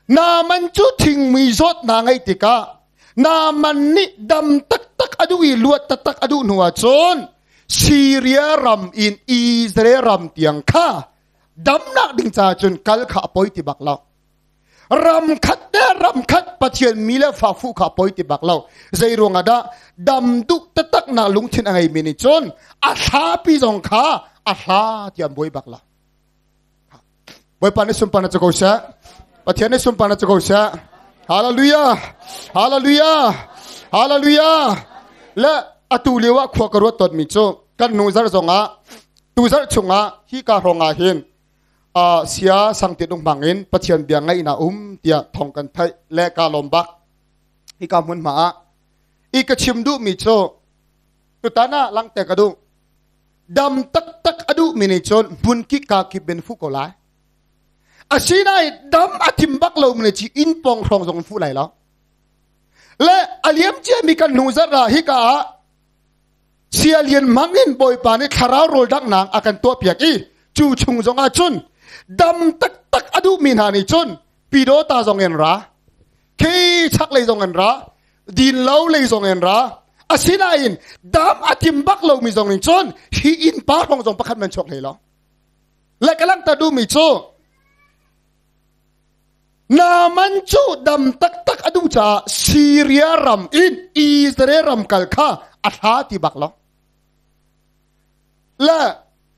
Naaman cu thingmui zawtnak ngeih tikah Naaman nih dam taktak a duh i luat taktak a duh hnu ahcun Siria ram in Israel ram tiang kha damnak ding caah cun kal kha a poi ti bak lo. Ram khat le ram khat Pathian mi le fa fuh kha a poi ti bak lo. Zei ruangah dah dam duh taktak nak lungthin a ngeimi nih cun a hlapi zong kha a hla tiah an buai bak lo. Bawipa nih sunparnak cu ko seh. Pathian nih sunparnak cu ko seh. Hallelujah! Hallelujah! Hallelujah! Le atu lio ah khua ka ruat tawnmi cu kan nu zarh zongah tu zarh chungah hi ka hrawng ah hin sia sangte dung hmang in Pathian bia ngaih na um tiah thong kan theih le ka lawm bak. Hi ka hmun hma ah i ka chim duhmi cu tutan ah langte ka duh. Dam taktak a duhmi nih cun hmun kik ka kip in fuh ko lai. Asinain dam a thim bak lomi nih ci inn pawng hrawng zong in fuh lai lo. Le a liam ciami kan hnu zarh ah hika ah Sia lian mang in Bawipa nih thlarau rawl danghnak a kan tuahpiak i cu chung zongah cun dam taktak a duhmi hna nih cun Pidawta zong in ra, khi chaklei zong in ra, din lo lei zong in ra. Asinain dam a tim bak lomi zong in cun hi inn pa hrawng zong pakhat man chuak hlei lo. Le ka langhter duhmi cu Naaman cu dam taktak a duh caah Syria ram in Israel ram kal kha a hla ti bak lo. Le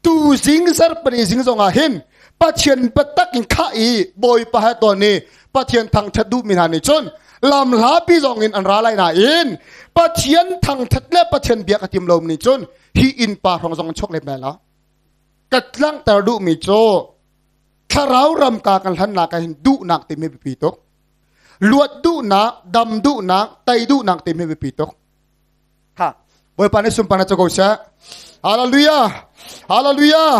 tu zing zarpani zing zong ah hin Pathian biatak in khah i Bawipa he tawn i Pathian thangṭhat duhmi hna nih cun lam hlapi zong in an ra lai nain Pathian thangṭhat le Pathian biak a tim lomi nih cun hi innpa hrawng zong an chuak lem lai lo. Ka langhter duhmi cu thlarau ram ka kan hlannak ah hin duhnak timi biapi tuk. Luat duhnak, dam duhnak, tei duhnak timi biapi tuk. Ha, Bawipa nih sunparnak cu ko seh. Hallelujah. Hallelujah.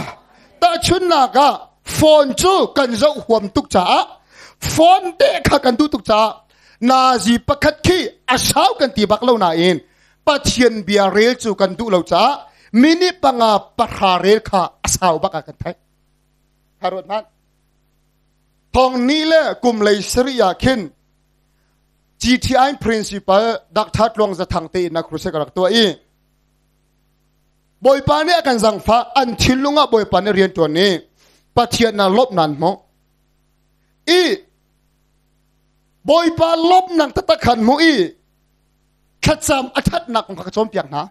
Tahchunnak ah phone cu kan zoh huam tuk caah phone te kha kan duh tuk caah nazi pakhat khi a sau kan ti bak lo nain Pathian bia rel cu kan duh lo caah minute panga pahra rel kha a sau bak ah kan theih. Haruat hmanh. Thong ni le kum lei sarih ah khin GTI principal Dr. Tluang Zathang te in a crusade ka rak tuah i Bawipa nih a kan zangfah an thinlung ah Bawipa nih rian ṭuan i Pathian na lawmh nan hmuh i Bawipa lawmhnak taktak khan hmuh i thlacam a ṭhatnak kong kha ka cawnpiak hna.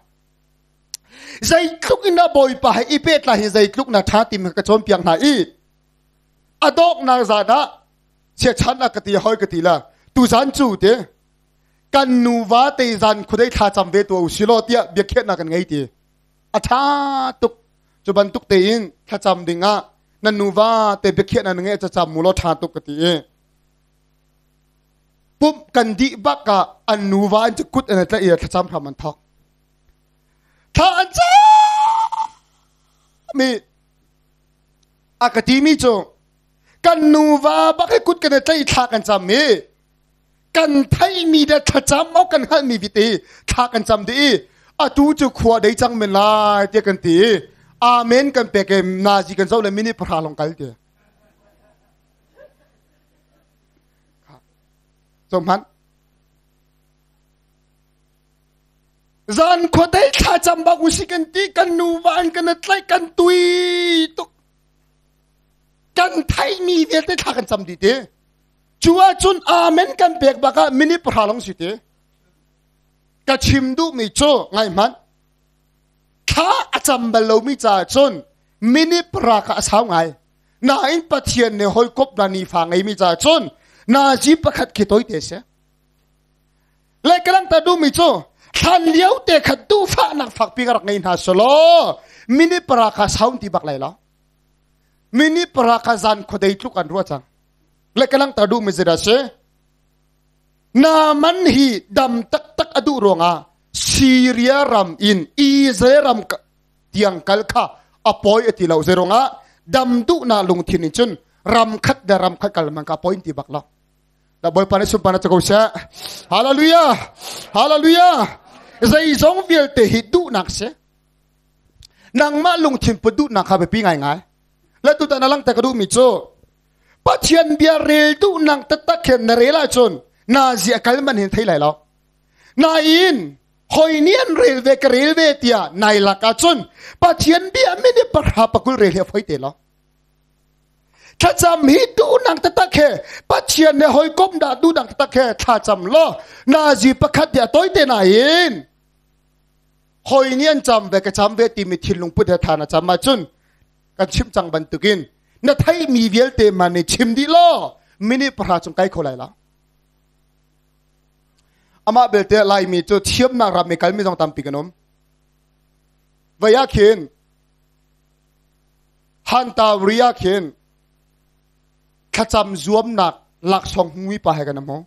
Zeitluk in a Bawipa he i pehtlai hi zeitluk na ṭha timi ka cawnpiak hna i a dawknak zan ah chiachan a ka ti hoi ka ti la tuzan cu te kan nuva te zan khudei thla cam ve tu u silo tiah biakhiahnak kan ngei ti a ṭha tuk cu bantuk tein thlacam ding ah nan nuva te biakhiahnak na ngeih cacam mu law ṭha tuk ka ti i pumh kan dih bak ah an nuva an cu kut an tlaih i thlacam hram an thawk thla an cam i a ka timi cu kan nuva bak hi kut kan i tlaih thla kan cam i kan theihmi le thlacam awk kan hngalhmi vite thla kan cam dih i atu cu khua dei cang men lai tiah kan ti i amen kan pek i nazi kan zoh le minute pahra long kal ti so hmanh zan khuadei thla cam bak usi kan ti kan nuva an kan tlaih kan tui tuk kan theimi vialte thla kan cam dih ti cu ahcun amen kan pek bak ah minute pahra long si ti ka chim duhmi cu ngai hmanh thla a cam bal lomi caah cun minute pahra kha a sau ngai nain Pathian nih hawikom na nifa ngeimi caah cun nazi pakhat khi toite si le ka langhter duhmi cu thlan lio te kha duhfahnak fakpi ka rak ngei hna selaw minute para kha sound ti bak lai lo minute para kha zan khuadei tluk an ruah cang le ka langhter duhmi zeidah si Naaman hi dam taktak a duh ruangah Syria ram in Israel ram tiang kal kha a pawi a ti lo zei ruangah dam duhnak lungthin in cun ram khat le ram khat kal man ka pawi ti bak lo Da Bawipa nih sunparnak cu ko seh. Hallelujah. Hallelujah. Zeizong vialte hi duhnak si. Nangmah lungthin put duhnak kha biapi ngaingai. Le tutan a langhter ka duhmi cu Pathian bia rel duhnak taktak khin na rel ahcun na zia kal man hin thei lai lo. Nain hoi nih an rel ve ka rel ve tiah nai lak ahcun Pathian bia minute pahra pakul rel hi a foi te lo. Thlacam hi duhnak taktak he Pathian he hawikom dah duhnak taktak he thlacam law nazi pakhat nih a toite nain hoi nih an cam ve ka cam ve timi thinlung put he tha na cam ahcun kan chim cang bantukin na theihmi vialte man nih chim dih law minute pahra cung kai kho lai la amah belte Laimi cu thiamnak ram i kalmi zong tampi kan um vai ah khin Hantawri ah khin thlacam zuamnak laksawng hmumi pa he kan hmu.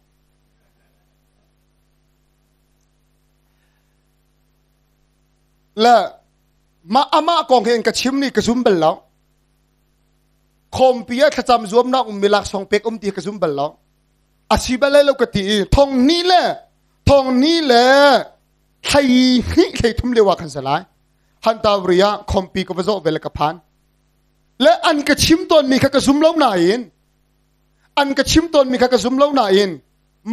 Le mah amah kong he ka chim ni ka zum bal lo. Khawmpi ah thlacam zuamnak ummi laksawng pek um ti ka zum bal lo. A si bal lai lo ka ti i thong ni le thong ni le Thlai hnih thlai thum lio ah khan se lai. Hantawri ah khompi ka va zawh ve le ka phan. Le an ka chim tawnmi kha ka zum lo nain, an ka chim tawnmi kha ka zum lo nain,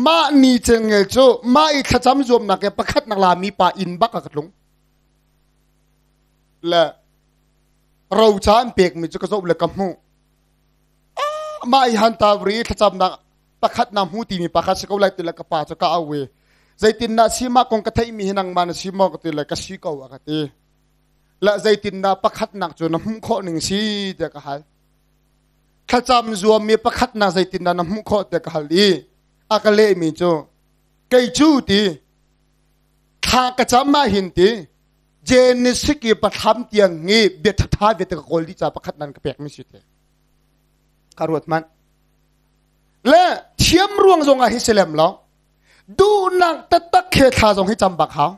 mah ni cengel cu mah i thlacam zuamnak ke pakhat nak lami pa inn bak a ka tlung. Le roca an pekmi cu ka zoh le ka hmuh. Mah i hantawri thlacamnak pakhat na hmu timi pa kha si ko lai ti le ka pa cu ka au i zeitin dah si mah kong ka theihmi hi nangmah na si maw ka ti le ka si ko a ka ti. Le zeitin dah pakhatnak cu na hmuh khawh ning si tiah ka hal. Thlacam zuammi pakhatnak zeitin dah na hmuh khawh tiah ka hal i a ka lehmi cu kei cu ti thla ka cam ah hin ti Genesis i pathlam tiang hi bia ṭhatha vialte ka kawl dih ca pakhat nan ka pekmi si te. Ka ruat manh. Le thiam ruang zong ah hi si lem lo. Duhnak taktak he thla zong hi cam bak hau.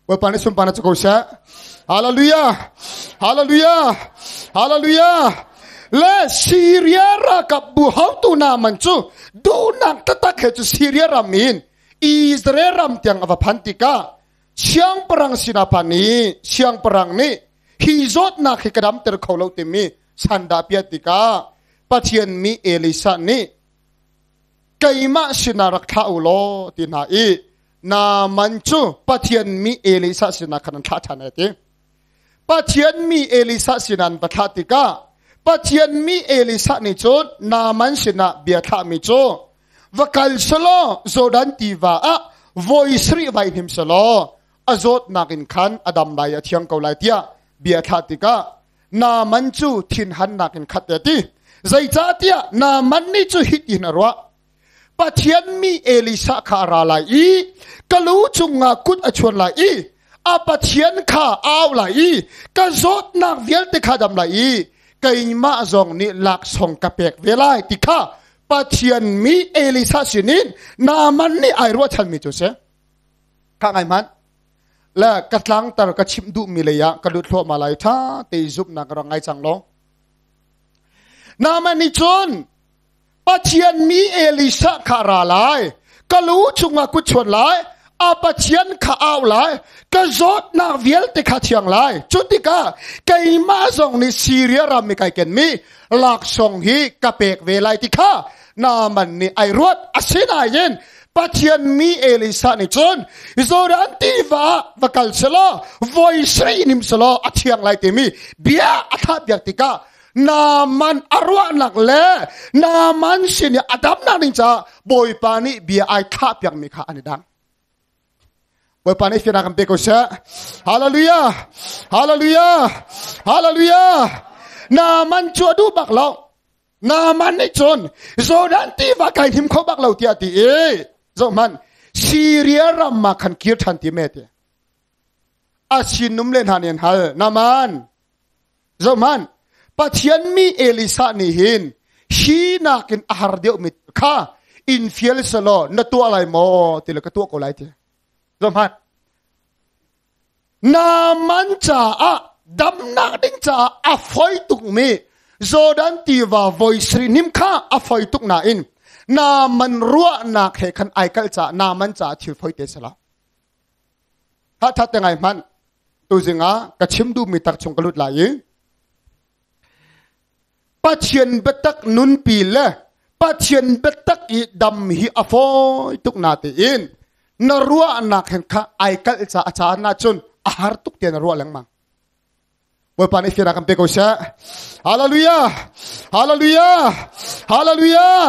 Bawipa nih sunparnak cu ko seh. Hallelujah. Hallelujah. Hallelujah. Le Syria ralkap bu hotu Naaman cu duhnak taktak he cu Syria ram in Israel ram tiang a va phan tikah siangpahrang sinah phan i siangpahrang nih hi zawtnak hi ka damter kho lo timi sandah piat tikah Pathian mi Elisa nih keimah sinah rak thlah u law ti hna i Naaman cu Pathian mi Elisa sinah khan an thlah ṭhan ai ti. Pathian mi Elisa sinah an va thlah tikah Pathian mi Elisa nih cun Naaman sinah bia thlahmi cu va kal selaw Jordan tiva ah voi sarih vai hnim selaw a zawtnak in khan a dam lai a thiang ko lai tiah bia thlah tikah Naaman cu thinhannak in khat a ti. Zeicahtiah Naaman nih cu hitin a ruah. Pathian mi Elisa kha a ra lai i ka lu cungah kut a chuan lai i a Pathian kha au lai i ka zawtnak vialte kha dam lai i keimah zong nih laksawng ka pek ve lai ti kha Pathian mi Elisa sinin Naaman nih ai ruahchanmi cu si. Kha ngai hmanh. Le ka tlangtar ka chimh duhmi lei ah ka lut thluahmah lai ṭha te zumhnak ka rak ngai cang lo. Naaman nih cun Pathian mi Elisa kha ra lai, ka lu cungah kut chuan lai, a Pathian kha au lai, ka zawtnak vialte kha thiang lai. Cu tikah keimah zong nih Siria ram i kai kenmi laksawng hi ka pek ve lai ti kha Naaman nih ai ruat. Asinain Pathian mi Elisa nih cun Jordan tiva ah va kal selaw voi sarih nim selaw a thiang lai timi bia a thlah piak tikah Naaman a ruahnak le Naaman sin i a damnak ding caah Bawipa nih bia ai thlah piakmi kha an i dang. Bawipa nih fiannak kan pe ko seh. Hallelujah! Hallelujah! Hallelujah! Naaman cu a duh bak lo. Naaman nih cun Jordan tiva kai him kho bak lo tiah ti i zoh hmanh Syria ram ah khan kir ṭhan ti me ti. A sinum le hna nih an hal. Naaman zoh hmanh Pathian mi Elisa nih hin hi nakin a har deuhmi kha in fial selaw na tuah lai maw ti le ka tuah ko lai ti. Zoh hmanh Naaman caah damnak ding caah a foi tukmi Jordan tiva voi sarih hnim kha a foi tuk nain Naaman ruahnak he khan ai kalh caah Naaman caah thil foi te sala. Ha tha te ngai hmanh tuzing ah ka chim duhmi tak chung ka lut lai i Pathian biatak nunpi le Pathian biatak i dam hi a fawi tuk na tiin na ruahnak hen kha ai kalh ca a caan ahcun a har tuk tiah na ruah lengmang. Bawipa nih fiannak kan pe ko seh. Hallelujah! Hallelujah! Hallelujah!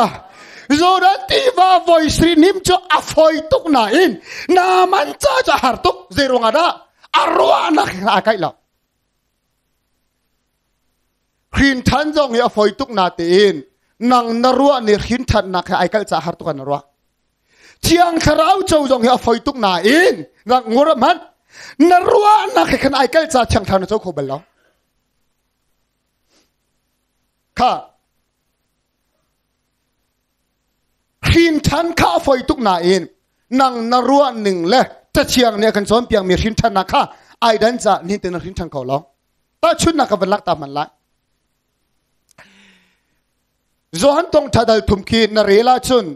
Jordan tiva voi sri nim cu a fawi tuk nain Naaman ca cu a har tuk. Zei ruangah dah? A ruahnak he aa kaih lo. Hrin ṭhan zong hi a fawi tuk na tiin nang na ruah nih hrin ṭhannak he ai kalh caah har tuk an ruah. Thiang Thlarau co zong hi a fawi tuk nain nang ngur hmanh na ruahnak he khan ai kalh caah Thiang Thlarau na co kho bal lo. Kha hrin ṭhan kha a fawi tuk nain nang na ruah ning le cathiang nih a kan cawnpiakmi hrin ṭhannak kha ai dan caah nihin te na hrin ṭhan kho lo. Tahchunhnak ka van lak ta hman lai. Johan thawngṭha dal thum khi na rel ahcun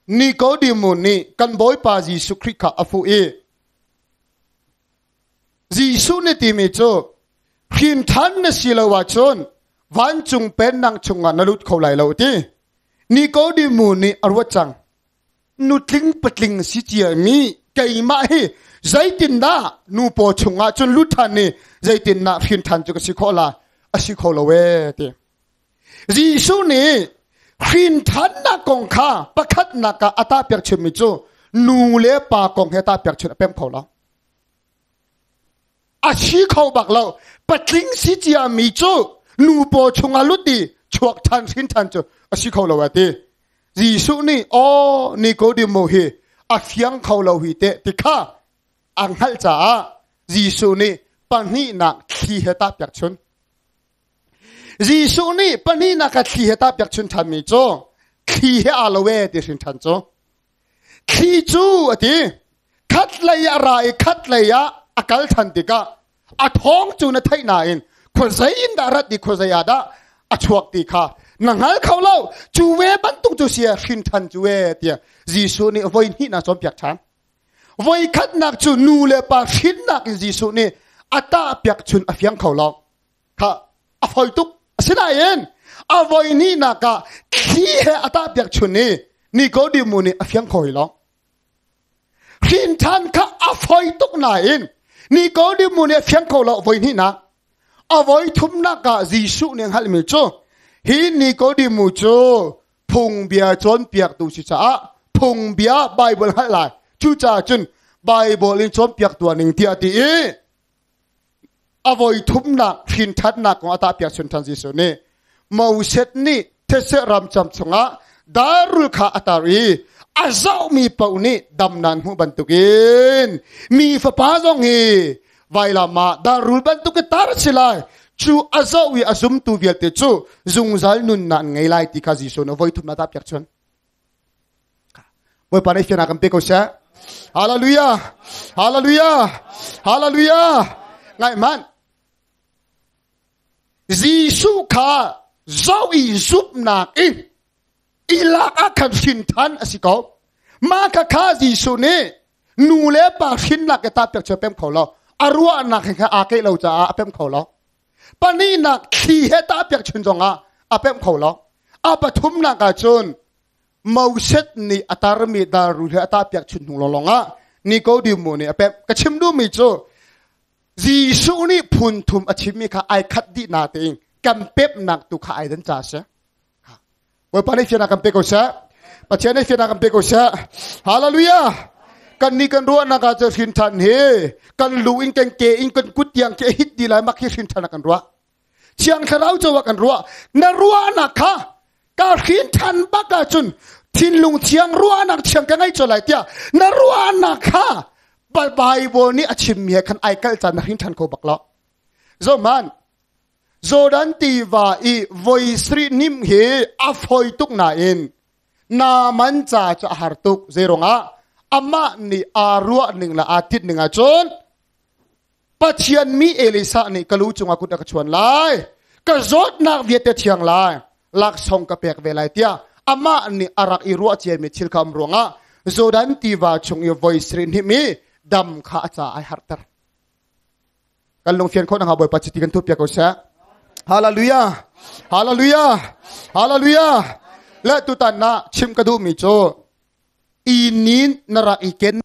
Nikodemu nih kan Bawipa Jesuh Khrih kha a fuh i Jesuh nih timi cu hrin ṭhan na si lo ahcun vancung pennak chungah na lut kho lai lo ti. Nikodemu nih a ruat cang. Nutling patling si ciami keimah hi zeitindah nu paw chungah cun lut ṭhan ni zeitindah hrin ṭhan cu ka si khawh la a si kho lo ee ti. Jesuh nih hrin ṭhannak kong kha pakhatnak ah a tahpiak chimmi cu nu le pa kong he tahpiak chim a pem kho lo. A si kho bak lo. Patling si ciami cu nu paw chungah lut i chuak ṭhan hrin ṭhan cu a si kho lo a ti. Jesuh nih aw Nikodemo hi a fiang kho lo hi teh ti kha a hngalh caah Jesuh nih pahnihnak thli he tahpiak chun. Jesuh nih pahnihnak a thli he tahpiak chun ṭhanmi cu thli he aa lo ee ti hrin ṭhan cu. Thli cu a ti khat lei ah ra i khat lei ah a kal ṭhan tikah a thawng cu na theih nain khuazei in dah rat i khuazei ah dah a chuak ti kha na hngal kho lo cu ve bantuk cu sia hrin ṭhan cu ee tiah Jesuh nih voi hnih na cawnpiak ṭhan. Voi khatnak cu nu le pa hrinnak in Jesuh nih a tahpiak chun a fiang kho lo. Kha a foi tuk. Asinain a voi hnihnak ah thli he a tahpiak chun i Nikodemu nih a fiang kho hi lo. Hrin ṭhan kha a foi tuk nain Nikodemu nih a fiang kho lo voi hnihnak. A voi thumnak ah Jesuh nih hngalhmi cu hi Nikodemu cu phungbia cawnpiaktu si caah phungbia Bible hngalh lai. Cucaah cun Bible in cawnpiak tuah ning tiah ti i a voi thumnak hrin ṭhannak kong a tahpiak chun ṭhan Jesuh nih Moses nih thetse ramcam chungah darul kha a tar i a zohmi paoh nih dam nan hmuh bantukin mi fapa zong hi vailam ah darul bantuk i tar a si lai cu a zoh i a zumtu vialte cu zungzal nunnak an ngei lai ti kha Jesuh nih voi thumnak tahpiak chun Bawipa nih fiannak kan pe ko seh. Hallelujah! Hallelujah! Hallelujah! Ngai hmanh. Jesuh kha zoh i zumhnak in ilak ah khan hrin than a si ko. Mah kha kha Jesuh nih nu le pa hrinnak ke ta pek cu pem kho lo. A ruahnak he kha aa keih lo caah a pem kho lo. Pahnihnak thli he ta piak chun zongah a pem kho lo. A pathumnak ah cun Moses nih a tarmi darul he a tahpiak chun hnu lawnglawng ah Nikodemu nih a pemh. Ka chim duhmi cu Jesuh nih phun thum a chimmi kha ai khat dih na tein kan pemhnak tu kha ai dan ca si. Bawipa nih fiannak kan pe ko seh. Pathian nih fiannak kan pe ko seh. Hallelujah. Kan ni kan ruahnak ah cu hrin ṭhan hi kan lu in kan ke in kan kut tiang khi a hit dih lai mak hi hrin ṭhan ah kan ruah. Thiang Thlarau cu kan ruah. Na ruahnak kha ka hrin ṭhan bak ahcun thinlung thiang ruahnak thiang ka ngei cu lai tiah na ruahnak kha Bible nih a chimmi he khan ai kalh caan na hrin ṭhan kho bak lo. Zohman, Jordan tiva i voi sarih nim hi a fawi tuk nain Naaman ca cu a har tuk. Zeiruangah? Amah nih aa ruah ning le aa tit ning ahcun Pathian mi Elisa nih ka lu cungah kut a ka chuan lai. Ka zawtnak vialte thiang lai. Laksawng ka pek ve lai tiah amah nih a rak i ruah ciami thil kha um ruangah Jordan tiva chung i voi sarih hnim i dam kha a ca ai harter. Kan lungfian khawh nakhnga Bawipa chiti kan thup piak ko seh. Hallelujah. Hallelujah. Hallelujah. Le tutan na chim ka duhmi cu i nin na rak i ken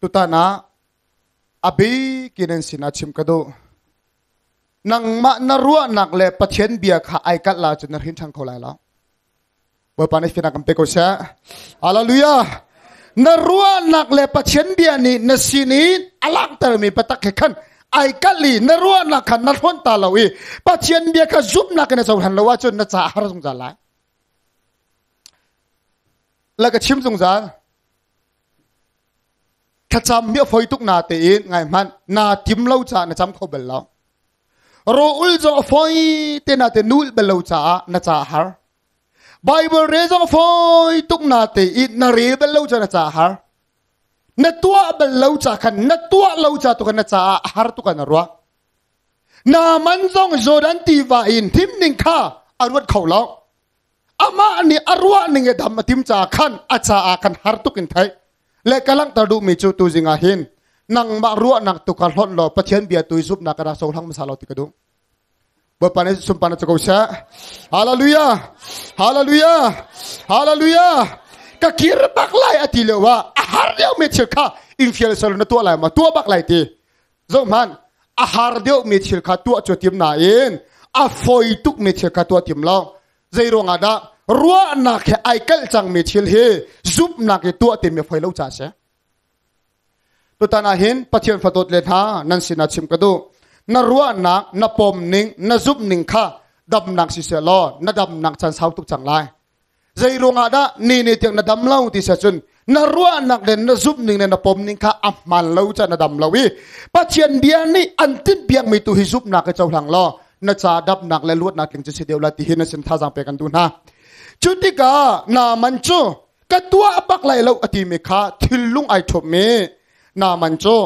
Tutan ah a bik in an sinah chim ka duh. Nangmah na ruahnak le Pathian bia kha ai kalh la cun na hrin ṭhan kho lai lo. Bawipa nih finak kan pe ko seh. Hallelujah. Na ruahnak le Pathian bia nih na sin in a langhtermi biatak he khan Ai kali na ruahnak kha na hlonh ta lo i Pathian bia kha zumhnak in na cohlan lo ahcun na ca har zungzal lai. La ka chim zungzal. Thlacam hi a foi tuk na tein ngai hmanh na tim lo caah na cam kho bal lo. Ro ul zong a foi te na te nul bal lo caah na ca har. Bible rel zong a foi tuk na te i na rel bal lo caah na ca har. Na tuah bal lo ca khan na tuah lo ca tu khan na caah a har tuk an ruah. Naaman zong Jordan tiva in him ning kha a ruat kho lo. Amah nih a ruah ning i dam a tim caah khan a caah khan har tuk in theih. Le ka langhter duhmi cu tuzing ah hin nangmah ruahnak tu kha hlonh law Pathian bia tu i zumhnak ka rak cohlang hmasa lo ti ka duh. Bawipa nih sunparnak cu ko seh. Hallelujah! Hallelujah! Hallelujah! Ka kir bak lai a ti lio ah a har deuh mi thil kha in fial sal na tuah lai ma tuah bak lai ti. Zoh hmanh a har deuh mi thil kha tuah cu tim nain a foi tuk mi thil kha tuah tim lo. Zei ruangah dah ruahnak he ai kalh cang mi thil hi zumhnak i tuah timi foi lo ca si. Tutan ah hin Pathian fadawt le hna nan sinah chim ka duh. Na ruahnak, na pom ning, na zumh ning kha damnak siseh law na damnak caan sau tuk cang lai. Zei ruangah dah ni ni tiang na dam lo ti si cun na ruahnak le na zumh ning le na pom ning kha a hmaan lo ca na dam lo i Pathian bia nih an tinh piakmi tu hi zumhnak i cohlang law na ca damnak le luatnak tling cu si deuh la ti hi na sin thazaang pek kan duh hna. Cu tikah Naaman cu ka tuah bak lai lo a timi kha thillung ai ṭhummi Naaman cu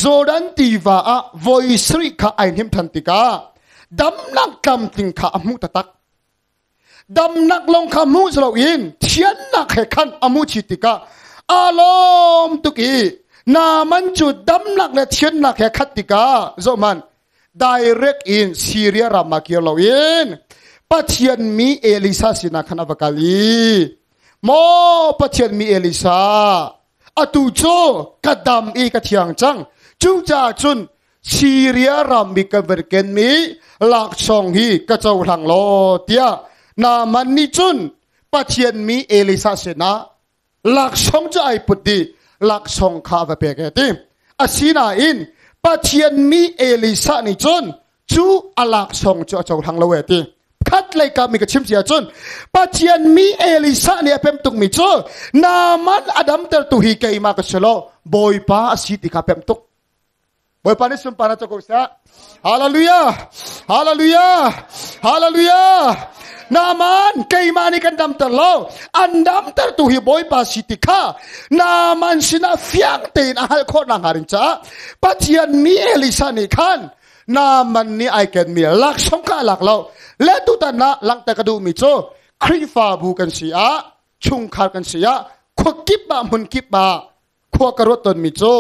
Jordan tiva ah voi sarih kha ai hnim than tikah damnak tlamtling kha a hmuh taktak. Damnak lawng kha hmuh si loin thiannak he khan a hmuh chih tikah aa lawm tuk i Naaman cu damnak le thiannak he khat tikah zohhmanh direct in Syria ram ah kir loin Pathian mi Elisa sinah khan a va kal i maw Pathian mi Elisa atu cu ka dam i ka thiang cang cucaah cun Syria ram i ka van kenmi laksawng hi ka cohlang law tiah Naaman nih cun Pathian mi Elisa sinah laksawng cu ai put dih laksawng kha a va pek e ti asinain Pathian mi Elisa nih cun cu a laksawng cu a cohlang lo e ti khat lei ka mi ka chim sia cun Pathian mi Elisa nih a pem tuk mi cu Naaman a damter tu hi keimah ka si lo Bawipa a si ti kha pem tuk Bawipa nih sunparnak cu ko seh. Hallelujah! Hallelujah! Hallelujah! Naaman keimah nih kan damter lo. An damter tu hi Bawipa si ti kha Naaman sinah fiang tein a hngalh khawh nak hnga ding caah Pathian mi Elisa nih khan Naaman nih ai kenmi laksawng kha a lak lo. Le tutan ah langhter ka duhmi cu Khrihfabu kan si ah chungkhar kan si ah khuakip ah hmunkip ah khua ka ruat tawnmi cu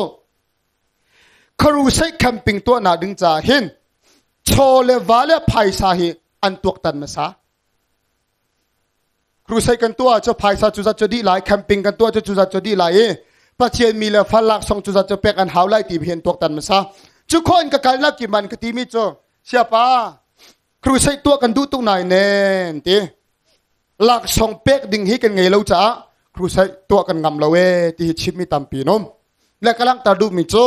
Crusade camping tuahnak ding caah hin chaw le va le phaisa hi an tuaktan hmasa. Crusade kan tuah cu phaisa cu zat cu dih lai, camping kan tuah cu cu zat cu dih lai i Pathian mi le fal laksawng cu zat cu pek an hau lai ti hi an tuaktan hmasa. Cu khawh in ka kalnak ki man ka timi cu siapa crusade tuah kan duh tuk nain nen ti laksawng pek ding hi kan ngei lo caah crusade tuah kan ngam lo e ti hi chimmi tampi an um. Le ka langhter duhmi cu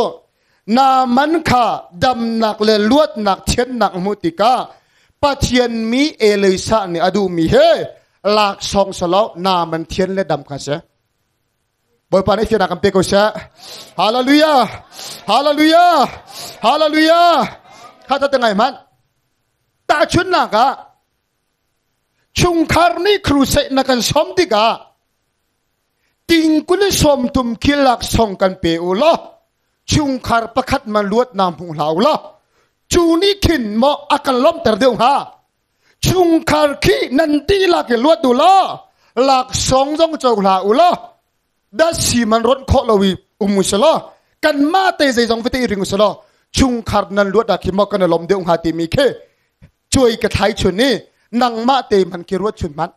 Naaman kha damnak le luatnak thiannak hmuh tikah Pathian mi Elisa nih a duhmi he laksawng salo Naaman thian le dam kha si. Bawipa nih fiannak kan pe ko seh. Hallelujah! Hallelujah! Hallelujah! Kha ta ngai hmanh. Tahchunhnak ah chungkhar nih crusade na kan som tikah Tingkul in sawmthum khi laksawng kan pe u law chungkhar pakhat man luat na hmu hlah u law cu nih khin maw a kan lawmhter deuh hnga chungkhar khi nan dihlak i luat u law laksawng zong co hlah u law dasi man rawnh khawh lo i um u selaw kanmah te zeizong vete i ring u selaw chungkhar nan luat ah khi maw kan i lawm deuh hnga timi khi cuai ka thlai chun i nangmah te man khi ruat chun hmanh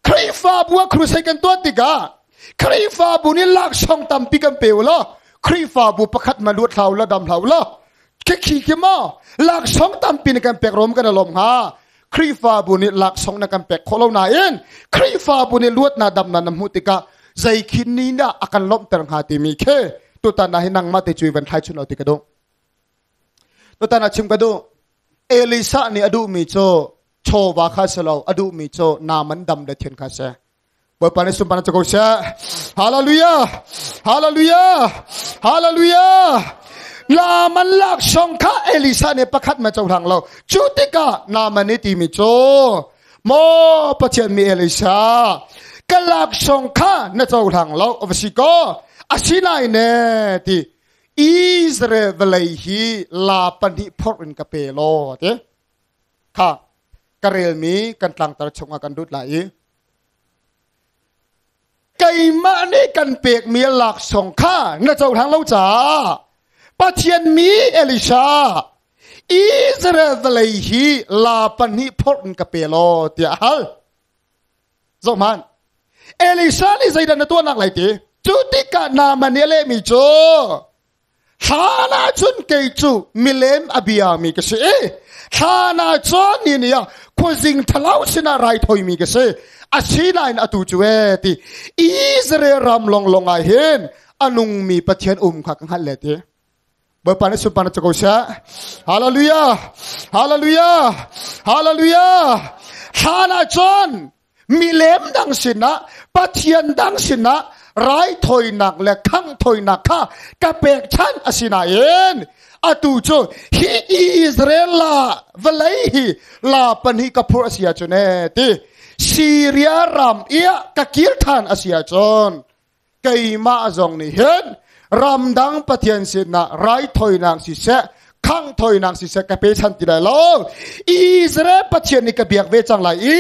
Khrihfabu ah crusade kan tuah tikah Khrihfabu nih laksawng tampi kan pe u law Khrihfabu pakhat ma luat hlah u law dam hlah u law khikhi khi maw laksawng tampi na kan pek rom kan i lawm hnga Khrihfabu nih laksawng na kan pek khawh lo nain Khrihfabu nih luatnak damnak na hmuh tikah zei khi ni dah a kan lawmhter hnga timi khi tutan ah hi nangmah te cu i van thlai chun lo ti ka duh. Tutan ah chim ka duh. Elisa nih a duhmi cu chawva kha si lo, a duhmi cu Naaman dam le thian kha si. Bawipa nih sunparnak cu ko seh. Hallelujah! Hallelujah! Hallelujah! Naaman laksawng kha Elisa nih pakhat ma cohlang lo. Cu tikah Naaman nih timi cu, Maw Pathian mi Elisa, ka laksawng kha na cohlang lo va si kaw, asinain ne ti Israel vawlei hi la pahnih phorh in ka pe law ti. Kha ka relmi kan tlangtar chungah kan lut lai i keimah nih kan pekmi laksawng kha na cohlang lo caah Pathian mi Elisha Israel vawlei hi la pahnih phorh in ka pe law tiah a hal. Zohhmanh. Elisha nih zeidah na tuahnak lai ti? Cu tikah Naaman nih a lehmi cu Hlan ahcun kei cu milem a biami ka si i hlan ahcun ni ni ah khuazing ṭhalo sinah raithawimi ka si. Asinain atu cu ee ti Israel ram longlong ah hin a nungmi Pathian um kha ka hngalh le ti. Bawipa nih sunparnak cu ko seh. Hallelujah! Hallelujah! Hallelujah! Hlan ahcun milem dang sinah pathian dang sinah raithawinak le khanghthawinak kha ka pekchanh a si nain atu cu hi Israel la vawlei hi la pahnih ka phurh a si ahcun e ti Syria ram i ah ka kir ṭhan a si ahcun keimah zong nih hin ramdang pathian sinah raithawinak siseh khanghthawinak siseh ka pechan ti lai lo. Israel Pathian nih ka biak ve cang lai i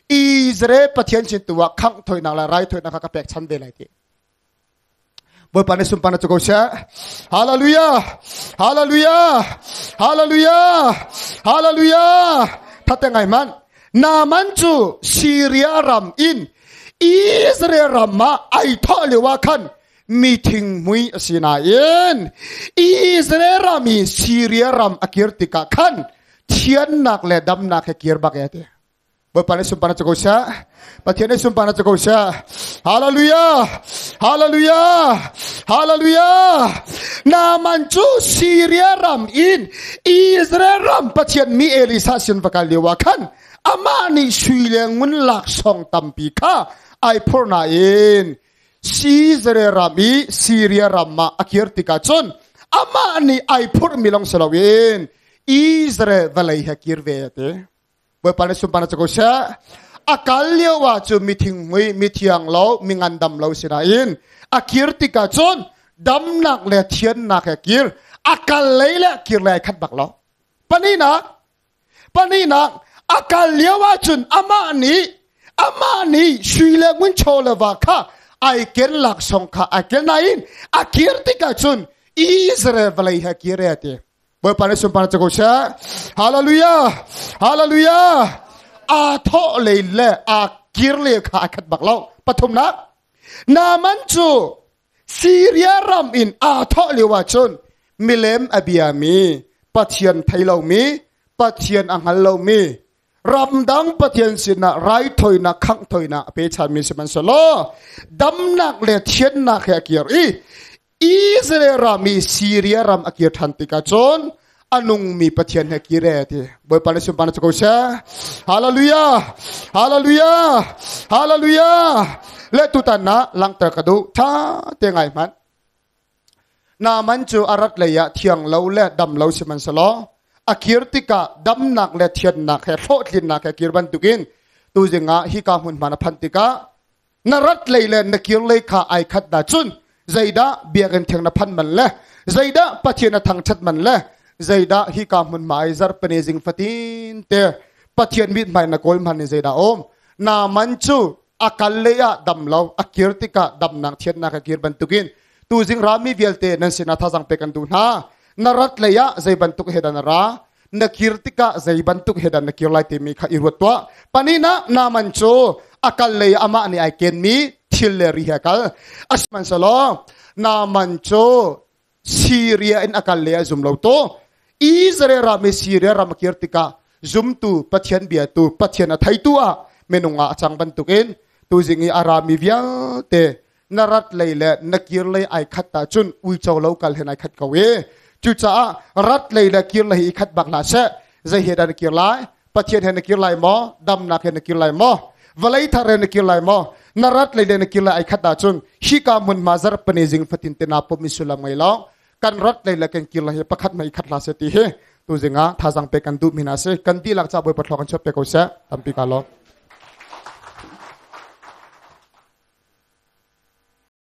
Israel Pathian sin tu ah khanghthawinak le raithawinak kha ka pekchan ve lai ti. Bawipa nih sunparnak cu ko seh. Hallelujah, hallelujah, hallelujah, hallelujah. Thatte ngai hmanh. Naaman cu Syria ram in Israel ram ah ai thawh lio ah khan mi thinghmui a si nain Israel ram i Syria ram a kir tikah khan thiannak le damnak he kir bak e ti. Bawipa nih sunparnak cu ko seh. Pathian nih sunparnak cu ko seh. Hallelujah! Hallelujah! Hallelujah! Naaman cu Syria ram in Israel ram Pathian mi Elisa sin va kal lio ah khan amah nih sui le ngun laksawng tampi kha ai phorh nain Caesarea ram i Syria ram ah a kir tikah cun amah nih ai phurhmi lawng si loin Israel vawlei he kir ve a ti. Bawipa nih sunparnak cu ko seh. A kal lio ah cun mi thinghmui, mi thiang lo, mi ngandam lo si nain a kir tikah cun damnak le thiannak he kir. A kal lei le kir lei ai khat bak lo. Pahnihnak, Pahnihnak, a kal lio ahcun amah nih sui le ngun chaw le va kha ai ken laksawng kha ai ken nain a kir tikah cun Israel vawlei he kir e ti. Bawipa nih sunparnak cu ko seh. Hallelujah! Hallelujah! Aa thawh lei le aa kir lei kha a khat bak lo. Pathumnak, Naaman cu Syria ram in aa thawh lio ahcun milem a biami, Pathian thei lomi, Pathian a hngal lomi, ramdang Pathian sinah raithawinak, khanghthawinak a pechanmi sihmanhsehlaw damnak le thiannak he a kir i Israel ram i Syria ram a kir ṭhan tikah cun a nungmi Pathian he kir e ti. Bawipa nih sunparnak cu ko seh. Hallelujah! Hallelujah! Hallelujah! Le tutan ah langhter ka duh. Tha te ngai hmanh. Naaman cu a rat lei ah thiang lo le dam lo sihmanhsehlaw a kir tikah damnak le thiannak he hlawhtlinnak he kir bantukin tuzing ah hika hmunhma na phanh tikah na rat lei le na kir lei kha ai khat dah cun zeidah biakinn theng na phan man le zeidah Pathian a thangṭhat man le zeidah hika hmunhma i zarhpini zing fatin te Pathian mithmai na kawl man in zeidah um Naaman cu a kal lei ah dam lo a kir tikah damnak thiannak a kir bantukin tuzing rami vialte nan sinah thazang pek kan duh hna. Na rat lei ah zei bantuk he dah na ra, na kir tikah zei bantuk he dah na kir lai timi kha i ruat tuah. Pahnihnak, Naaman cu a kal lei ah amah nih ai kenmi thil le ri he a kal. Asihmanhsehlaw Naaman cu Syria in a kal lei ah zum lo to. Israel ram i Syria ram a kir tikah zumtu Pathian biatu Pathian a theitu ah minung ah a cang bantukin tuzing i a rami vialte na rat lei le na kir lei ai khat ahcun uico lo kal hen ai khat ko i. Cucaah rat lei le kir lei i khat bak hlah seh. Zei he dah na kir lai? Pathian he na kir lai maw? Damnak he na kir lai maw? Vawlei thar he na kir lai maw? Na rat lei le na kir lai ai khat ahcun hika hmunhma zarhpini zing fatin te na pom i sullam ngei lo. Kan rat lei le kan kir lai hi pakhat mei khat hlah seh ti hi tuzing ah thazang pe kan duh mi hna si. Kan dihlak ca Bawipa thluak kan chuah pe ko seh. Tampi ka lawm.